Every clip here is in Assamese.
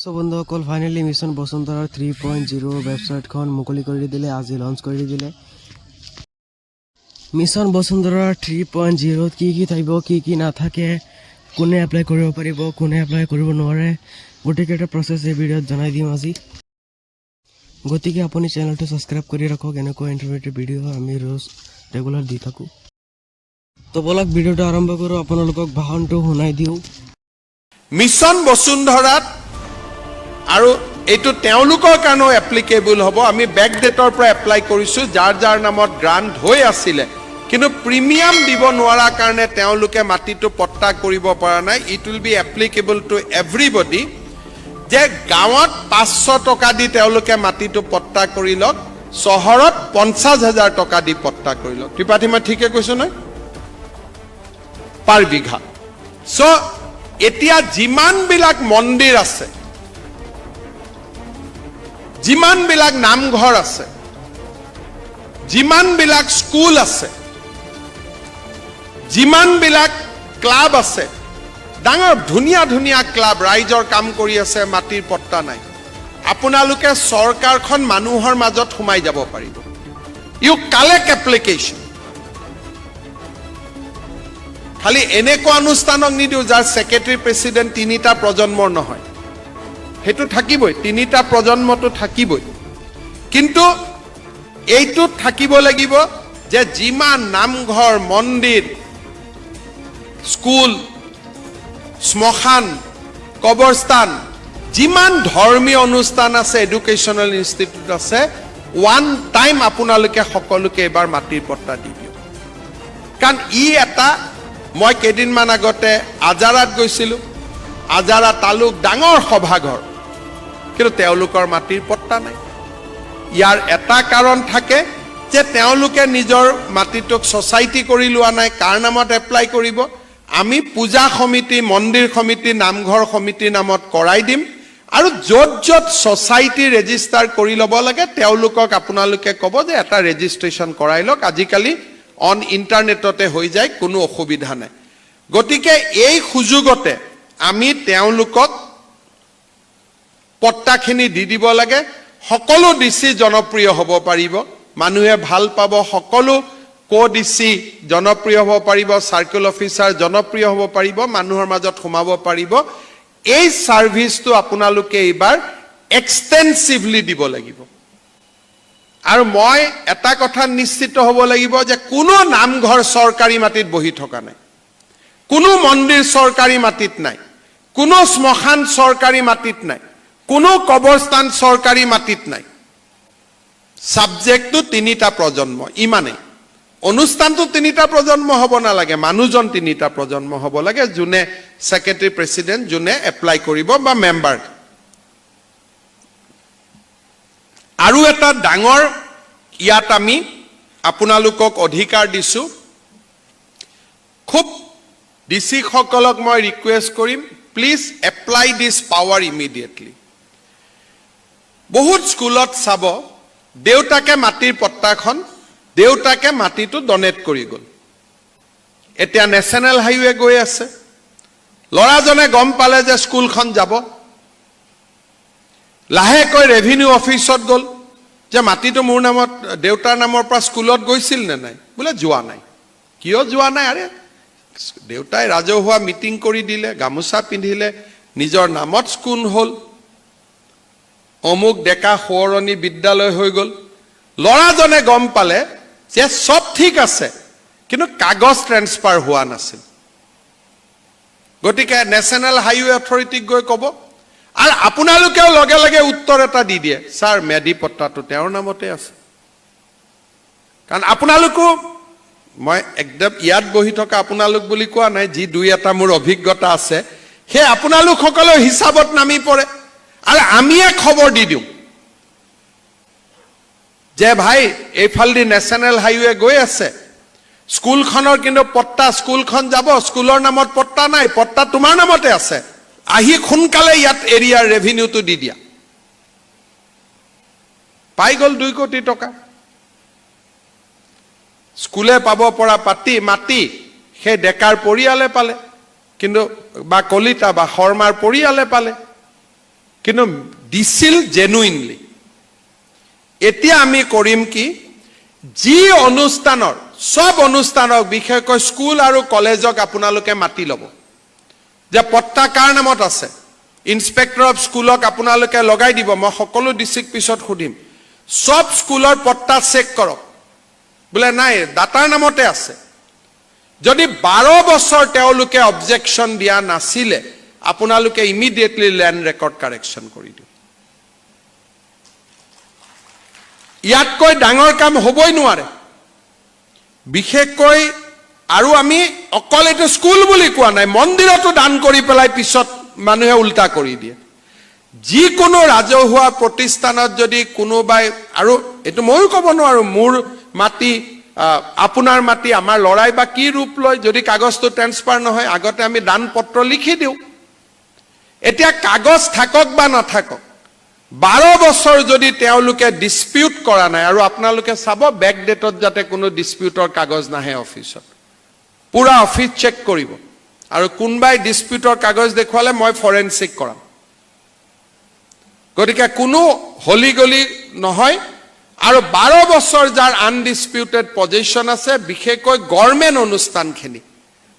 চ' বন্ধুসকল, ফাইনেলি মিছন বসুন্ধৰাৰ 3.0 ৱেবছাইটখন মুকলি কৰি দিলে, আজি লঞ্চ কৰি দিলে। মিছন বসুন্ধৰাৰ 3.0ত কি কি থাকিব, কি কি নাথাকে, কোনে এপ্লাই কৰিব পাৰিব, কোনে এপ্লাই কৰিব নোৱাৰে, গোটেইকেইটা প্ৰচেছ এই ভিডিঅ'ত জনাই দিম আজি। গতিকে আপুনি চেনেলটো ছাবস্ক্ৰাইব কৰি ৰাখক। এনেকুৱা ইনফৰ্মেটিভ ভিডিঅ' আমি ৰোজ ৰেগুলাৰ দি থাকোঁ। তো ব'লক, ভিডিঅ'টো আৰম্ভ কৰোঁ, আপোনালোকক ভাষণটো শুনাই দিওঁ। মিছন বসুন্ধৰাত আৰু এইটো তেওঁলোকৰ কাৰণেও এপ্লিকেবল হ'ব। আমি বেক ডেটৰ পৰা এপ্লাই কৰিছোঁ। যাৰ যাৰ নামত গ্ৰাণ্ট হৈ আছিলে কিন্তু প্ৰিমিয়াম দিব নোৱাৰাৰ কাৰণে তেওঁলোকে মাটিটো পট্টা কৰিব পৰা নাই, it will be applicable to everybody যে গাঁৱত 500 টকা দি তেওঁলোকে মাটিটো পট্টা কৰি লওক, চহৰত 50,000 টকা দি পট্টা কৰি লওক। ত্ৰিপাঠী, মই ঠিকে কৈছোঁ নহয়? পাৰ বিঘা। চ' এতিয়া যিমানবিলাক মন্দিৰ আছে, যিমানবিলাক নামঘৰ আছে, যিমানবিলাক স্কুল আছে, যিমানবিলাক ক্লাব আছে, ডাঙৰ ধুনীয়া ধুনীয়া ক্লাব, ৰাইজৰ কাম কৰি আছে, মাটিৰ পট্টা নাই, আপোনালোকে চৰকাৰখন মানুহৰ মাজত সোমাই যাব পাৰিব। You collect application. খালি এনেকুৱা অনুষ্ঠানক নিদিওঁ যাৰ ছেক্ৰেটাৰী, প্ৰেচিডেণ্ট তিনিটা প্ৰজন্মৰ নহয়। সেইটো থাকিবই, তিনিটা প্ৰজন্মটো থাকিবই। কিন্তু এইটোত থাকিব লাগিব যে যিমান নামঘৰ, মন্দিৰ, স্কুল, শ্মশান, কবৰস্থান, যিমান ধৰ্মীয় অনুষ্ঠান আছে, এডুকেশ্যনেল ইনষ্টিটিউট আছে, ওৱান টাইম আপোনালোকে সকলোকে এইবাৰ মাটিৰ পট্টা দি দিয়ক। কাৰণ ই এটা, মই কেইদিনমান আগতে আজাৰাত গৈছিলোঁ। আজাৰা তালুক ডাঙৰ সভাঘৰ, কিন্তু তেওঁলোকৰ মাটিৰ পট্টা নাই। ইয়াৰ এটা কাৰণ থাকে যে তেওঁলোকে নিজৰ মাটিটোক ছ'চাইটি কৰি লোৱা নাই। কাৰ নামত এপ্লাই কৰিব? আমি পূজা সমিতি, মন্দিৰ সমিতি, নামঘৰ সমিতিৰ নামত কৰাই দিম আৰু য'ত য'ত ছ'চাইটি ৰেজিষ্টাৰ কৰি ল'ব লাগে, তেওঁলোকক আপোনালোকে ক'ব যে এটা ৰেজিষ্ট্ৰেশ্যন কৰাই লওক। আজিকালি অন ইণ্টাৰনেটতে হৈ যায়, কোনো অসুবিধা নাই। গতিকে এই সুযোগতে আমি তেওঁলোকক পট্টাখিনি দি দিব লাগে। সকলো ডিচি জনপ্ৰিয় হ'ব পাৰিব, মানুহে ভাল পাব। সকলো কো ডিচি জনপ্ৰিয় হ'ব পাৰিব, চাৰ্কেল অফিচাৰ জনপ্ৰিয় হ'ব পাৰিব, মানুহৰ মাজত সোমাব পাৰিব। এই ছাৰ্ভিচটো আপোনালোকে এইবাৰ এক্সটেনচিভলি দিব লাগিব। আৰু মই এটা কথা নিশ্চিত হ'ব লাগিব যে কোনো নামঘৰ চৰকাৰী মাটিত বহি থকা নাই, কোনো মন্দিৰ চৰকাৰী মাটিত নাই, কোনো শ্মশান চৰকাৰী মাটিত নাই, কোনো কবৰস্থান চৰকাৰী মাটিত নাই। ছাবজেক্টটো তিনিটা প্ৰজন্ম, ইমানেই। অনুষ্ঠানটো তিনিটা প্ৰজন্ম হ'ব নালাগে, মানুহজন তিনিটা প্ৰজন্ম হ'ব লাগে, যোনে ছেক্ৰেটাৰী, প্ৰেচিডেণ্ট, যোনে এপ্লাই কৰিব বা মেম্বাৰ। আৰু এটা ডাঙৰ ইয়াত আমি আপোনালোকক অধিকাৰ দিছোঁ। খুব ডিচিসকলক মই ৰিকুৱেষ্ট কৰিম, please apply this power immediately. বহুত স্কুলত চাব, দেউতাকে মাটিৰ পট্টাখন, দেউতাকে মাটিটো ডনেট কৰি গ'ল। এতিয়া নেশ্যনেল হাইৱে গৈ আছে। ল'ৰাজনে গম পালে যে স্কুলখন যাব। লাহেকৈ ৰেভিনিউ অফিচত গ'ল যে মাটিটো মোৰ নামত, দেউতাৰ নামৰ পৰা স্কুলত গৈছিল নে নাই? বোলে যোৱা নাই। কিয় যোৱা নাই? আৰে, দেউতাই ৰাজহুৱা মিটিং কৰি দিলে, গামোচা পিন্ধিলে, নিজৰ নামত স্কুল হ'ল, অমুক ডেকা সোঁৱৰণী বিদ্যালয় হৈ গ'ল। ল'ৰাজনে গম পালে যে চব ঠিক আছে, কিন্তু কাগজ ট্ৰেন্সফাৰ হোৱা নাছিল। গতিকে নেশ্যনেল হাইৱে অথৰিটিক গৈ ক'ব আৰু আপোনালোকেও লগে লগে উত্তৰ এটা দি দিয়ে, ছাৰ, ম্যাদী পট্টাটো তেওঁৰ নামতে আছে। কাৰণ আপোনালোকো, মই একদম ইয়াত বহি থকা আপোনালোক বুলি কোৱা নাই, যি দুই এটা মোৰ অভিজ্ঞতা আছে, সেই আপোনালোকসকলেও হিচাপত নামি পৰে আৰু আমিয়ে খবৰ দি দিওঁ যে ভাই, এইফালেদি নেশ্যনেল হাইৱে গৈ আছে, স্কুলখনৰ কিন্তু পট্টা, স্কুলখন যাব, স্কুলৰ নামত পট্টা নাই, পট্টা তোমাৰ নামতে আছে, আহি সোনকালে ইয়াত এৰিয়াৰ ৰেভিনিউটো দি দিয়া। পাই গ'ল 2 কোটি টকা। স্কুলে পাব পৰা পাতি মাটি সেই ডেকাৰ পৰিয়ালে পালে, কিন্তু বা কলিতা বা শৰ্মাৰ পৰিয়ালে পালে। কিন্তু দিছিল জেনুইনলি। এতিয়া আমি কৰিম কি, যি অনুষ্ঠানৰ, চব অনুষ্ঠানক, বিশেষকৈ স্কুল আৰু কলেজক আপোনালোকে মাতি ল'ব যে পট্টা কাৰ নামত আছে। ইনস্পেক্টৰ অফ স্কুলক আপোনালোকে লগাই দিব। মই সকলো ডিষ্ট্ৰিক্ট পিছত সুধিম। চব স্কুলৰ পট্টা চেক কৰক। বোলে নাই, দাতাৰ নামতে আছে। যদি 12 বছৰ তেওঁলোকে অবজেকশ্যন দিয়া নাছিলে, আপোনালোকে ইমিডিয়েটলি লেণ্ড ৰেকৰ্ড কাৰেকশ্যন কৰি দিয়ক। ইয়াতকৈ ডাঙৰ কাম হ'বই নোৱাৰে। বিশেষকৈ আৰু আমি অকল এইটো স্কুল বুলি কোৱা নাই, মন্দিৰতো দান কৰি পেলাই পিছত মানুহে উল্টা কৰি দিয়ে। যিকোনো ৰাজহুৱা প্ৰতিষ্ঠানত যদি কোনোবাই, আৰু এইটো ময়ো ক'ব নোৱাৰো, মোৰ মাটি, আপোনাৰ মাটি, আমাৰ ল'ৰাই বা কি ৰূপ লয়, যদি কাগজটো ট্ৰেন্সফাৰ নহয়, আগতে আমি দান পত্ৰ লিখি দিওঁ। এতিয়া কাগজ থাকক বা নাথাকক, 12 বছৰ যদি তেওঁলোকে ডিছপিউট কৰা নাই, আৰু আপোনালোকে চাব বেক ডেটত যাতে কোনো ডিছপিউটৰ কাগজ নাহে অফিচত, পুৰা অফিচ চেক কৰিব আৰু কোনোবাই ডিছপিউটৰ কাগজ দেখুৱালে মই ফৰেনচিক কৰাম। গতিকে কোনো হলি গলি নহয়। আৰু 12 বছৰ যাৰ আনডিছপিউটেড পজেশ্যন আছে, বিশেষকৈ গভৰ্ণমেণ্ট অনুষ্ঠানখিনি,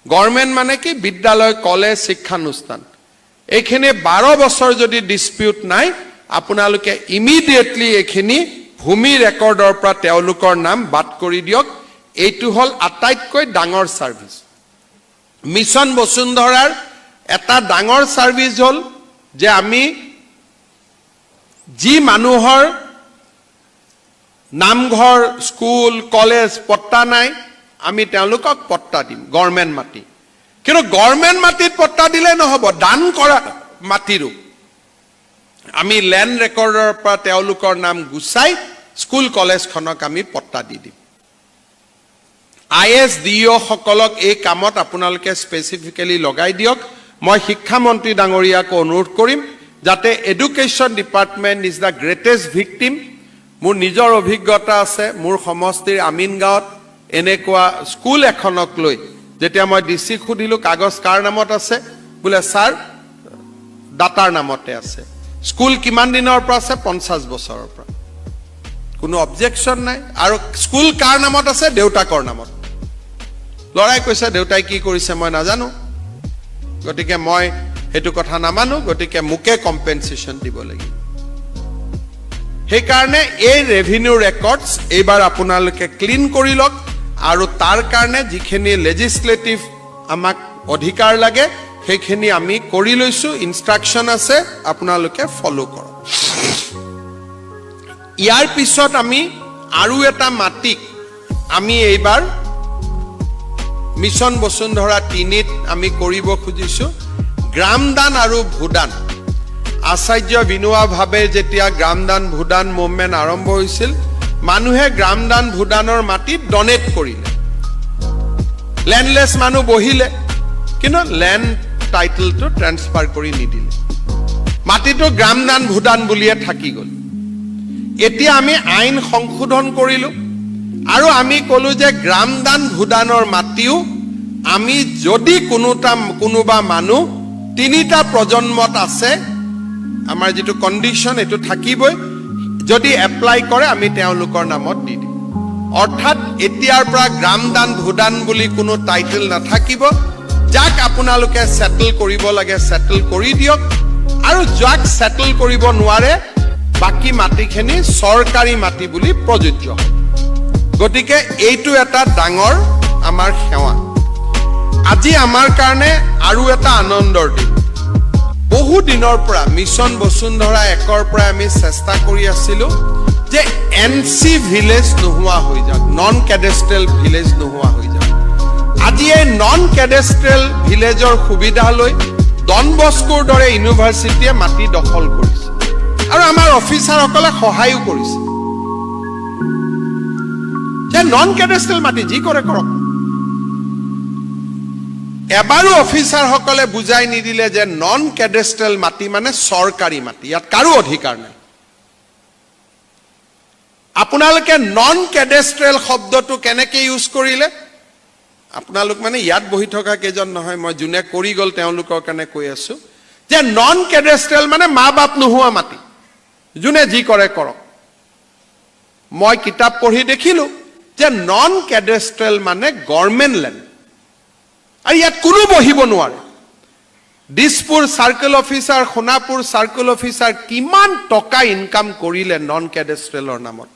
গভৰ্ণমেণ্ট মানে কি, বিদ্যালয়, কলেজ, শিক্ষানুষ্ঠান, এইখিনি 12 বছৰ যদি ডিছপিউট নাই, আপোনালোকে ইমিডিয়েটলি এইখিনি ভূমি ৰেকৰ্ডৰ পৰা তেওঁলোকৰ নাম বাদ কৰি দিয়ক। এইটো হ'ল আটাইতকৈ ডাঙৰ ছাৰ্ভিচ। মিছন বসুন্ধৰাৰ এটা ডাঙৰ ছাৰ্ভিচ হ'ল যে আমি যি মানুহৰ নামঘৰ, স্কুল, কলেজ পট্টা নাই, আমি তেওঁলোকক পট্টা দিম গভৰ্ণমেণ্ট মাটি। কিন্তু গভৰ্ণমেণ্ট মাটিত পট্টা দিলে নহ'ব, দান কৰা মাটিৰো আমি লেণ্ড ৰেকৰ্ডৰ পৰা তেওঁলোকৰ নাম গুচাই স্কুল কলেজখনক আমি পট্টা দি দিম। I S D অ'সকলক এই কামত আপোনালোকে স্পেচিফিকেলি লগাই দিয়ক। মই শিক্ষামন্ত্ৰী ডাঙৰীয়াকো অনুৰোধ কৰিম যাতে education department is the greatest victim। মোৰ নিজৰ অভিজ্ঞতা আছে। মোৰ সমষ্টিৰ আমিনগাঁৱত এনেকুৱা স্কুল এখনক লৈ যেতিয়া মই ডি চিক সুধিলোঁ কাগজ কাৰ নামত আছে, বোলে ছাৰ, দাতাৰ নামতে আছে। স্কুল কিমান দিনৰ পৰা আছে? 50 বছৰৰ পৰা। কোনো অবজেকশ্যন নাই। আৰু স্কুল কাৰ নামত আছে? দেউতাকৰ নামত। ল'ৰাই কৈছে, দেউতাই কি কৰিছে মই নাজানো, গতিকে মই সেইটো কথা নামানো, গতিকে মোকে কম্পেনচেশ্যন দিব লাগিব। সেইকাৰণে এই ৰেভিনিউ ৰেকৰ্ডছ এইবাৰ আপোনালোকে ক্লিন কৰি লওক আৰু তাৰ কাৰণে যিখিনি লেজিছলেটিভ আমাক অধিকাৰ লাগে, সেইখিনি আমি কৰি লৈছোঁ। ইনষ্ট্ৰাকশ্যন আছে, আপোনালোকে ফ'ল' কৰক। ইয়াৰ পিছত আমি আৰু এটা মাটিক আমি এইবাৰ মিছন বসুন্ধৰা 3ত আমি কৰিব খুজিছোঁ, গ্ৰামদান আৰু ভূদান। আচাৰ্য বিনোৱা ভাবে যেতিয়া গ্ৰামদান ভূদান মুভমেণ্ট আৰম্ভ হৈছিল, মানুহে গ্ৰামদান ভূদানৰ মাটিত ডনেট কৰিলে, লেণ্ডলেছ মানুহ বহিলে, কিন্তু লেণ্ড টাইটেলটো ট্ৰেন্সফাৰ কৰি নিদিলে। মাটিটো গ্ৰামদান ভূদান বুলিয়ে থাকি গ'ল। এতিয়া আমি আইন সংশোধন কৰিলো আৰু আমি ক'লো যে গ্ৰামদান ভূদানৰ মাটিও আমি যদি কোনোবা মানুহ তিনিটা প্ৰজন্মত আছে, আমাৰ যিটো কণ্ডিশ্যন এইটো থাকিবই, যদি এপ্লাই কৰে আমি তেওঁলোকৰ নামত দি দিম। অৰ্থাৎ এতিয়াৰ পৰা গ্ৰামদান ভূদান বুলি কোনো টাইটেল নাথাকিব। যাক আপোনালোকে ছেটেল কৰিব লাগে ছেটেল কৰি দিয়ক আৰু যাক ছেটেল কৰিব নোৱাৰে, বাকী মাটিখিনি চৰকাৰী মাটি বুলি প্ৰযোজ্য হ'ব। গতিকে এইটো এটা ডাঙৰ আমাৰ সেৱা। আজি আমাৰ কাৰণে আৰু এটা আনন্দৰ দিন। বহু দিনৰ পৰা মিছন বসুন্ধৰা 1ৰ পৰা আমি চেষ্টা কৰি আছিলো যে এন চি ভিলেজ নোহোৱা হৈ যাওক, নন কেডেষ্ট্ৰেল ভিলেজ নোহোৱা হৈ যাওক। আজি এই নন কেডেষ্ট্ৰেল ভিলেজৰ সুবিধা লৈ ডন বস্কোৰ দৰে ইউনিভাৰ্চিটিয়ে মাটি দখল কৰিছে আৰু আমাৰ অফিচাৰসকলে সহায়ো কৰিছে যে নন কেডেষ্ট্ৰেল মাটি যি কৰে কৰক। এবাৰো অফিচাৰসকলে বুজাই নিদিলে যে নন কেডেষ্ট্ৰেল মাটি মানে চৰকাৰী মাটি, ইয়াত কাৰো অধিকাৰ নাই। আপোনালোকে নন কেডেষ্ট্ৰেল শব্দটো কেনেকে ইউজ কৰিলে? আপোনালোক মানে ইয়াত বহি থকা কেইজন নহয়, মই যোনে কৰি গ'ল তেওঁলোকৰ কাৰণে কৈ আছো যে যে নন কেডেষ্ট্ৰেল মানে মা বাপ নোহোৱা মাটি, যোনে যি কৰে কৰক। মই কিতাপ পঢ়ি দেখিলোঁ যে নন কেডেষ্ট্ৰেল মানে গভৰ্ণমেণ্ট লেণ্ড আৰু ইয়াত কোনো বহিব নোৱাৰে। Dispur circle officer, Sonapur circle officer কিমান টকা ইনকাম কৰিলে নন কেডেষ্ট্ৰেলৰ নামত।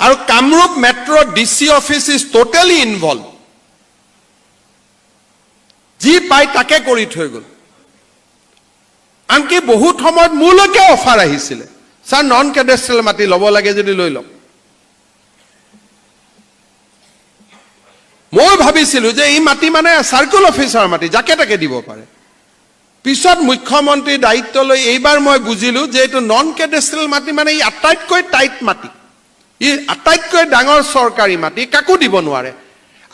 আৰু Kamrup Metro DC office is totally involve. যি পাই তাকে কৰি থৈ গ'ল। আনকি বহুত সময়ত মোলৈকে অফাৰ আহিছিলে, ছাৰ, নন কেডেষ্ট্ৰেল মাটি ল'ব লাগে যদি লৈ লওক। মই ভাবিছিলো যে এই মাটি মানে চাৰ্কেল অফিচাৰ মাটি, যাকে তাকে দিব পাৰে। পিছত মুখ্যমন্ত্ৰীৰ দায়িত্ব লৈ এইবাৰ মই বুজিলো যে এইটো নন কেডেষ্ট্ৰেল মাটি মানে ই আটাইতকৈ টাইট মাটি, ই আটাইতকৈ ডাঙৰ চৰকাৰী মাটি, কাকো দিব নোৱাৰে।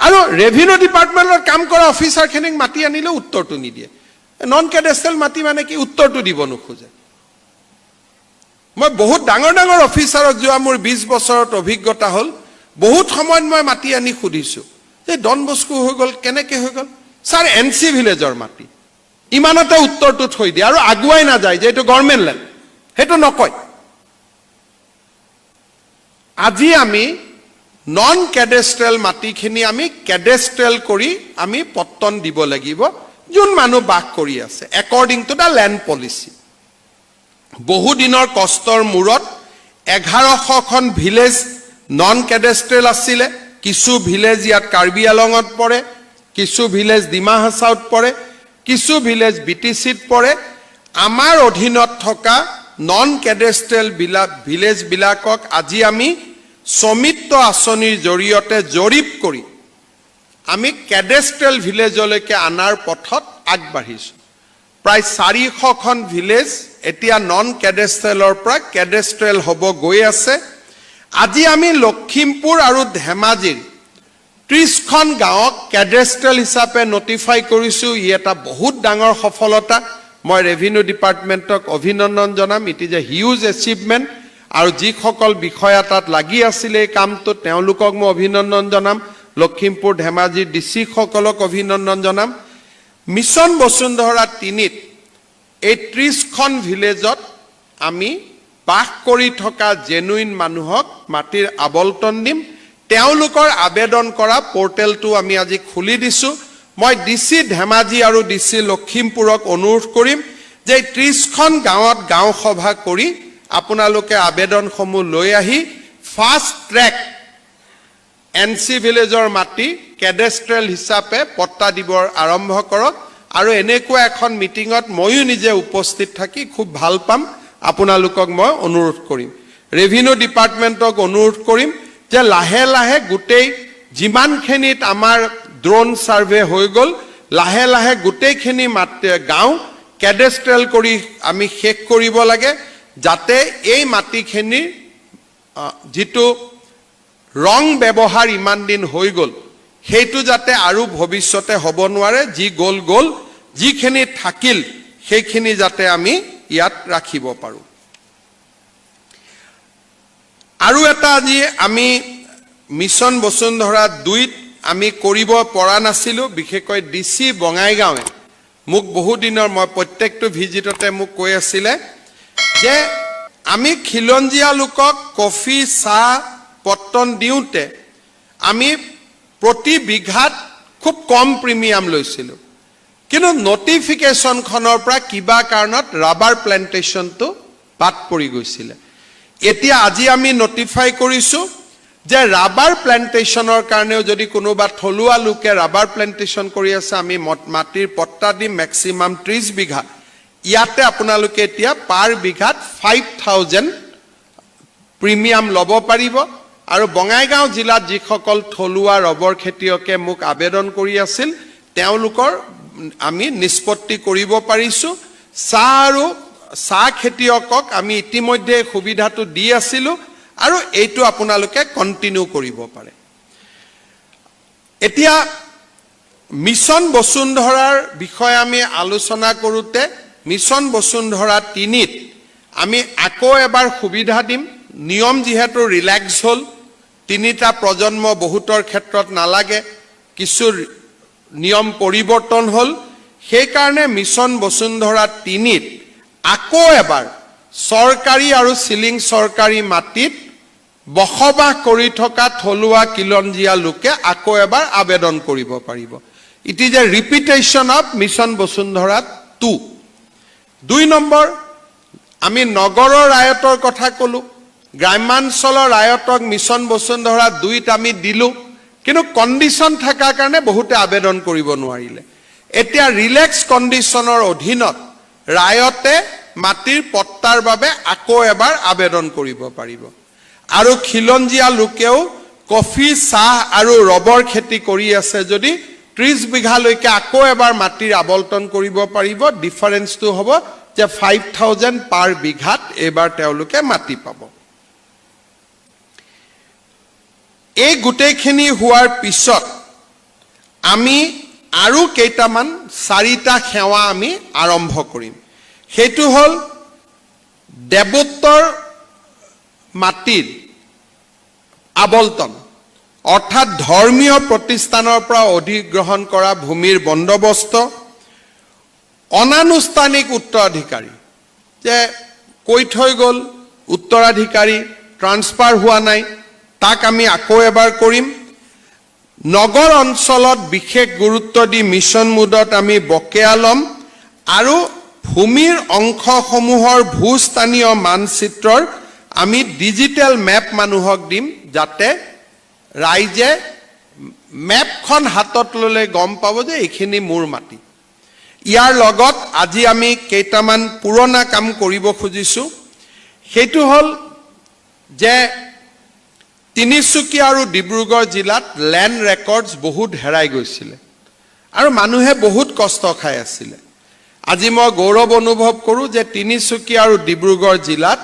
আৰু ৰেভিনিউ ডিপাৰ্টমেণ্টত কাম কৰা অফিচাৰখিনিক মাতি আনিলেও উত্তৰটো নিদিয়ে। নন কেডেষ্ট্ৰেল মাটি মানে কি, উত্তৰটো দিব নোখোজে। মই বহুত ডাঙৰ ডাঙৰ অফিচাৰক যোৱা মোৰ 20 বছৰত অভিজ্ঞতা হ'ল, বহুত সময়ত মই মাতি আনি সুধিছোঁ যে ডন বস্কো হৈ গ'ল, কেনেকৈ হৈ গ'ল? ছাৰ, এন চি ভিলেজৰ মাটি। ইমানতে উত্তৰটো থৈ দিয়ে আৰু আগুৱাই নাযায় যে এইটো গভৰ্ণমেণ্ট লেণ্ড, সেইটো নকয়। আজি আমি নন কেডেষ্ট্ৰেল মাটিখিনি আমি কেডেষ্ট্ৰেল কৰি আমি পট্টন দিব লাগিব যোন মানুহ বাস কৰি আছে, according to the land policy. বহুদিনৰ কষ্টৰ মূৰত 1100খন ভিলেজ নন কেডেষ্ট্ৰেল আছিলে। কিছু ভিলেজ ইয়াত কাৰ্বি আলঙত পৰে, কিছু ভিলেজ ডিমা হাছাওত পৰে, কিছু ভিলেজ বি টি চিত পৰে। আমাৰ অধীনত থকা নন কেডেষ্ট্ৰেল ভিলেজবিলাকক আজি আমি স্বামিত্ব আঁচনিৰ জৰিয়তে জৰীপ কৰি আমি কেডেষ্ট্ৰেল ভিলেজলৈকে অনাৰ পথত আগবাঢ়িছোঁ। প্ৰায় 400খন ভিলেজ এতিয়া নন কেডেষ্ট্ৰেলৰ পৰা কেডেষ্ট্ৰেল হ'ব গৈ আছে। আজি আমি লখিমপুৰ আৰু ধেমাজিৰ 30খন গাঁৱক কেডেষ্ট্ৰেল হিচাপে নটিফাই কৰিছোঁ। ই এটা বহুত ডাঙৰ সফলতা। মই ৰেভিনিউ ডিপাৰ্টমেণ্টক অভিনন্দন জনাম। It is a huge achievement. আৰু যিসকল বিষয়া তাত লাগি আছিলে এই কামটোত, তেওঁলোকক মই অভিনন্দন জনাম। লখিমপুৰ ধেমাজিৰ ডি চিসকলক অভিনন্দন জনাম। মিছন বসুন্ধৰা 3ত এই 30খন ভিলেজত আমি বাস কৰি থকা জেনুইন মানুহক মাটিৰ আবণ্টন দিম। তেওঁলোকৰ আবেদন কৰা পৰ্টেলটো আমি আজি খুলি দিছোঁ। মই ডি চি ধেমাজি আৰু ডি চি লখিমপুৰক অনুৰোধ কৰিম যে এই 30খন গাঁৱত গাঁও সভা কৰি আপোনালোকে আবেদনসমূহ লৈ আহি ফাষ্ট ট্ৰেক এন চি ভিলেজৰ মাটি কেডেষ্ট্ৰেল হিচাপে পট্টা দিবৰ আৰম্ভ কৰক। আৰু এনেকুৱা এখন মিটিঙত ময়ো নিজে উপস্থিত থাকি খুব ভাল পাম। আপোনালোকক মই অনুৰোধ কৰিম, ৰেভিনিউ ডিপাৰ্টমেণ্টক অনুৰোধ কৰিম যে লাহে লাহে গোটেই যিমানখিনিত আমাৰ ড্ৰোন ছাৰ্ভে হৈ গ'ল, লাহে লাহে গোটেইখিনি মাটি গাঁও কেডেষ্ট্ৰেল কৰি আমি শেষ কৰিব লাগে, যাতে এই মাটিখিনিৰ যিটো ৰং ব্যৱহাৰ ইমান দিন হৈ গ'ল, সেইটো যাতে আৰু ভৱিষ্যতে হ'ব নোৱাৰে। যি গ'ল গ'ল, যিখিনি থাকিল সেইখিনি যাতে আমি ইয়াত ৰাখিব পাৰোঁ। আৰু এটা আজি আমি মিছন বসুন্ধৰা 2ত আমি কৰিব পৰা নাছিলোঁ, বিশেষকৈ ডি চি বঙাইগাঁৱে মোক বহুদিনৰ, মই প্ৰত্যেকটো ভিজিটতে মোক কৈ আছিলে যে আমি খিলঞ্জীয়া লোকক কফি চাহ পট্টন দিওঁতে আমি প্ৰতি বিঘাত খুব কম প্ৰিমিয়াম লৈছিলোঁ, কিন্তু নটিফিকেশ্যনখনৰ পৰা কিবা কাৰণত ৰাবাৰ প্লেণ্টেশ্যনটো বাদ পৰি গৈছিলে। এতিয়া আজি আমি নটিফাই কৰিছোঁ যে ৰাবাৰ প্লেণ্টেশ্যনৰ কাৰণেও যদি কোনোবা থলুৱা লোকে ৰাবাৰ প্লেণ্টেশ্যন কৰি আছে, আমি মাটিৰ পট্টা দিম মেক্সিমাম 30 বিঘা। ইয়াতে আপোনালোকে এতিয়া পাৰ বিঘাত 5000 প্ৰিমিয়াম ল'ব পাৰিব। আৰু বঙাইগাঁও জিলাত যিসকল থলুৱা ৰবৰ খেতিয়কে মোক আবেদন কৰি আছিল, তেওঁলোকৰ আমি নিষ্পত্তি কৰিব পাৰিছোঁ। চাহ আৰু চাহ খেতিয়কক আমি ইতিমধ্যে সুবিধাটো দি আছিলোঁ আৰু এইটো আপোনালোকে কণ্টিনিউ কৰিব পাৰে। এতিয়া মিছন বসুন্ধৰাৰ বিষয়ে আমি আলোচনা কৰোঁতে মিছন বসুন্ধৰা 3ত আমি আকৌ এবাৰ সুবিধা দিম। নিয়ম যিহেতু ৰিলেক্স হ'ল, 3টা প্ৰজন্ম বহুতৰ ক্ষেত্ৰত নালাগে, কিছু নিয়ম পৰিৱৰ্তন হ'ল, সেইকাৰণে মিছন বসুন্ধৰা 3ত আকৌ এবাৰ চৰকাৰী আৰু চিলিং চৰকাৰী মাটিত বসবাস কৰি থকা থলুৱা খিলঞ্জীয়া লোকে আকৌ এবাৰ আবেদন কৰিব পাৰিব। It is a repetition of Mission Basundhara 2। 2 number, আমি নগৰৰ ৰায়তৰ কথা ক'লো। গ্ৰাম্যাঞ্চলৰ ৰায়তক মিছন বসুন্ধৰা 2ত আমি দিলোঁ, কিন্তু কণ্ডিশ্যন থকাৰ কাৰণে বহুতে আবেদন কৰিব নোৱাৰিলে। এতিয়া ৰিলেক্স কণ্ডিশ্যনৰ অধীনত ৰায়তে মাটিৰ পট্টাৰ বাবে আকৌ এবাৰ আবেদন কৰিব পাৰিব। আৰু খিলঞ্জীয়া লোকেও কফি, চাহ আৰু ৰবৰ খেতি কৰি আছে যদি 30 বিঘালৈকে আকৌ এবাৰ মাটিৰ আবণ্টন কৰিব পাৰিব। ডিফাৰেঞ্চটো হ'ব যে 5,000 পাৰ বিঘাত এইবাৰ তেওঁলোকে মাটি পাব। এই গোটেইখিনি হোৱাৰ পিছত আমি আৰু কেইটামান, চাৰিটা সেৱা আমি আৰম্ভ কৰিম। সেইটো হ'ল দেৱোত্তৰ মাটিৰ আবণ্টন, অৰ্থাৎ ধৰ্মীয় প্ৰতিষ্ঠানৰ পৰা অধিগ্ৰহণ কৰা ভূমিৰ বন্দোবস্ত, অনানুষ্ঠানিক উত্তৰাধিকাৰী, যে কৈ থৈ গ'ল, উত্তৰাধিকাৰী ট্ৰান্সফাৰ হোৱা নাই, তাক আমি আকৌ এবাৰ কৰিম। নগৰ অঞ্চলত বিশেষ গুৰুত্ব দি মিছন মোডত আমি বকেয়া ল'ম আৰু ভূমিৰ অংশসমূহৰ ভূস্থানীয় মানচিত্ৰৰ আমি ডিজিটেল মেপ মানুহক দিম, যাতে ৰাইজে মেপখন হাতত ল'লে গম পাব যে এইখিনি মোৰ মাটি। ইয়াৰ লগত আজি আমি কেইটামান পুৰণা কাম কৰিব খুজিছোঁ। সেইটো হ'ল যে তিনিচুকীয়া আৰু ডিব্ৰুগড় জিলাত লেণ্ড ৰেকৰ্ডছ বহুত হেৰাই গৈছিলে আৰু মানুহে বহুত কষ্ট খাই আছিলে। আজি মই গৌৰৱ অনুভৱ কৰোঁ যে তিনিচুকীয়া আৰু ডিব্ৰুগড় জিলাত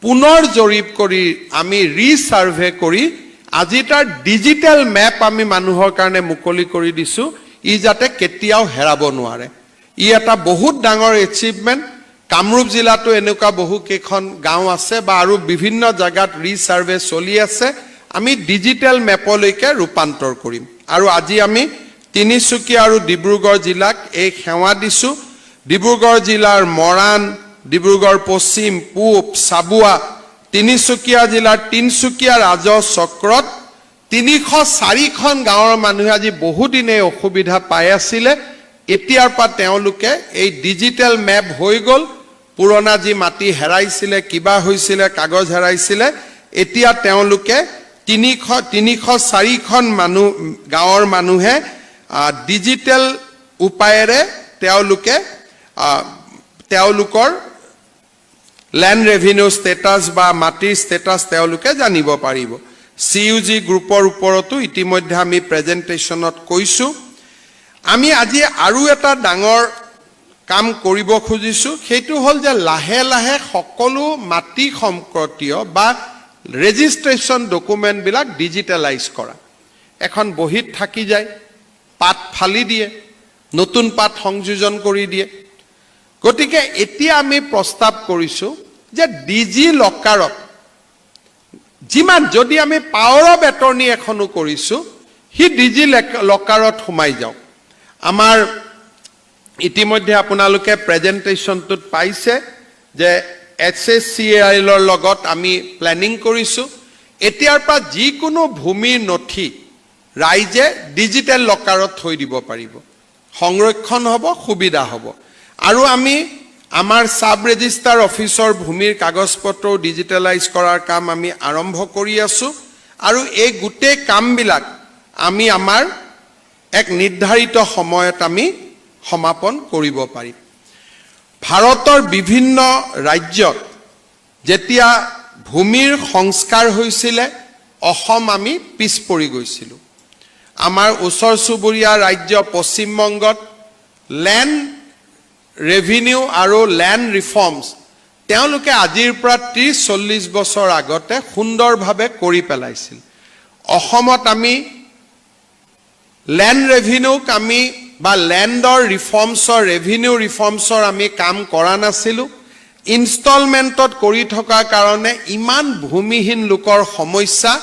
পুনৰ জৰীপ কৰি, আমি ৰিচাৰ্ভে কৰি আজি তাৰ ডিজিটেল মেপ আমি মানুহৰ কাৰণে মুকলি কৰি দিছোঁ, ই যাতে কেতিয়াও হেৰাব নোৱাৰে। ই এটা বহুত ডাঙৰ এচিভমেণ্ট। কামৰূপ জিলাতো এনেকুৱা বহু কেইখন গাঁও আছে বা আৰু বিভিন্ন জেগাত ৰিচাৰ্ভে চলি আছে। আমি ডিজিটেল মেপলৈকে ৰূপান্তৰ কৰিম আৰু আজি আমি তিনিচুকীয়া আৰু ডিব্ৰুগড় জিলাক এই সেৱা দিছোঁ। ডিব্ৰুগড় জিলাৰ মৰাণ, ডিব্ৰুগড় পশ্চিম, পূব, চাবুৱা, তিনিচুকীয়া জিলাৰ তিনিচুকীয়া ৰাজহ চক্ৰত 304খন গাঁৱৰ মানুহে আজি বহুদিনে অসুবিধা পাই আছিলে। এতিয়াৰ পৰা তেওঁলোকে এই ডিজিটেল মেপ হৈ গ'ল। পুৰণা যি মাটি হেৰাইছিলে, কিবা হৈছিলে, কাগজ হেৰাইছিলে, এতিয়া তেওঁলোকে 304খন গাঁৱৰ মানুহে ডিজিটেল উপায়েৰে তেওঁলোকে তেওঁলোকৰ লেণ্ড ৰেভিনিউ ষ্টেটাছ বা মাটিৰ ষ্টেটাছ তেওঁলোকে জানিব পাৰিব। চিইউজি গ্ৰুপৰ ওপৰতো ইতিমধ্যে আমি প্ৰেজেণ্টেশ্যনত কৈছোঁ। আমি আজি আৰু এটা ডাঙৰ কাম কৰিব খুজিছোঁ। সেইটো হ'ল যে লাহে লাহে সকলো মাটি সম্পৰ্কীয় বা ৰেজিষ্ট্ৰেশ্যন ডকুমেণ্টবিলাক ডিজিটেলাইজ কৰা। এখন বহীত থাকি যায়, পাত ফালি দিয়ে, নতুন পাত সংযোজন কৰি দিয়ে। গতিকে এতিয়া আমি প্ৰস্তাৱ কৰিছোঁ যে ডিজি লকাৰত যিমান, যদি আমি পাৱাৰ অফ এটৰ্নি এখনো কৰিছোঁ, সি ডিজি লকাৰত সোমাই যাওক। আমাৰ ইতিমধ্যে আপোনালোকে প্ৰেজেণ্টেশ্যনটোত পাইছে যে এইচএচিএলৰ লগত আমি প্লেনিং কৰিছোঁ। এতিয়াৰ পৰা যিকোনো ভূমিৰ নথি ৰাইজে ডিজিটেল লকাৰত থৈ দিব পাৰিব, সংৰক্ষণ হ'ব, সুবিধা হ'ব। আৰু আমি আমাৰ চাব ৰেজিষ্টাৰ অফিচৰ ভূমিৰ কাগজ পত্ৰও ডিজিটেলাইজ কৰাৰ কাম আমি আৰম্ভ কৰি আছোঁ। আৰু এই গোটেই কামবিলাক আমি আমাৰ এক নিৰ্ধাৰিত সময়ত আমি সমাপন কৰিব পাৰিম। ভাৰতৰ বিভিন্ন ৰাজ্যত যেতিয়া ভূমিৰ সংস্কাৰ হৈছিলে, অসম আমি পিছ পৰি গৈছিলোঁ। আমাৰ ওচৰ চুবুৰীয়া ৰাজ্য পশ্চিমবংগত লেণ্ড ৰেভিনিউ আৰু লেণ্ড ৰিফৰ্মছ তেওঁলোকে আজিৰ পৰা 30-40 বছৰ আগতে সুন্দৰভাৱে কৰি পেলাইছিল। অসমত আমি লেণ্ড ৰেভিনিউক আমি বা লেণ্ডৰ ৰিফৰ্মছৰ, ৰেভিনিউ ৰিফৰ্মছৰ আমি কাম কৰা নাছিলোঁ। ইনষ্টলমেণ্টত কৰি থকাৰ কাৰণে ইমান ভূমিহীন লোকৰ সমস্যা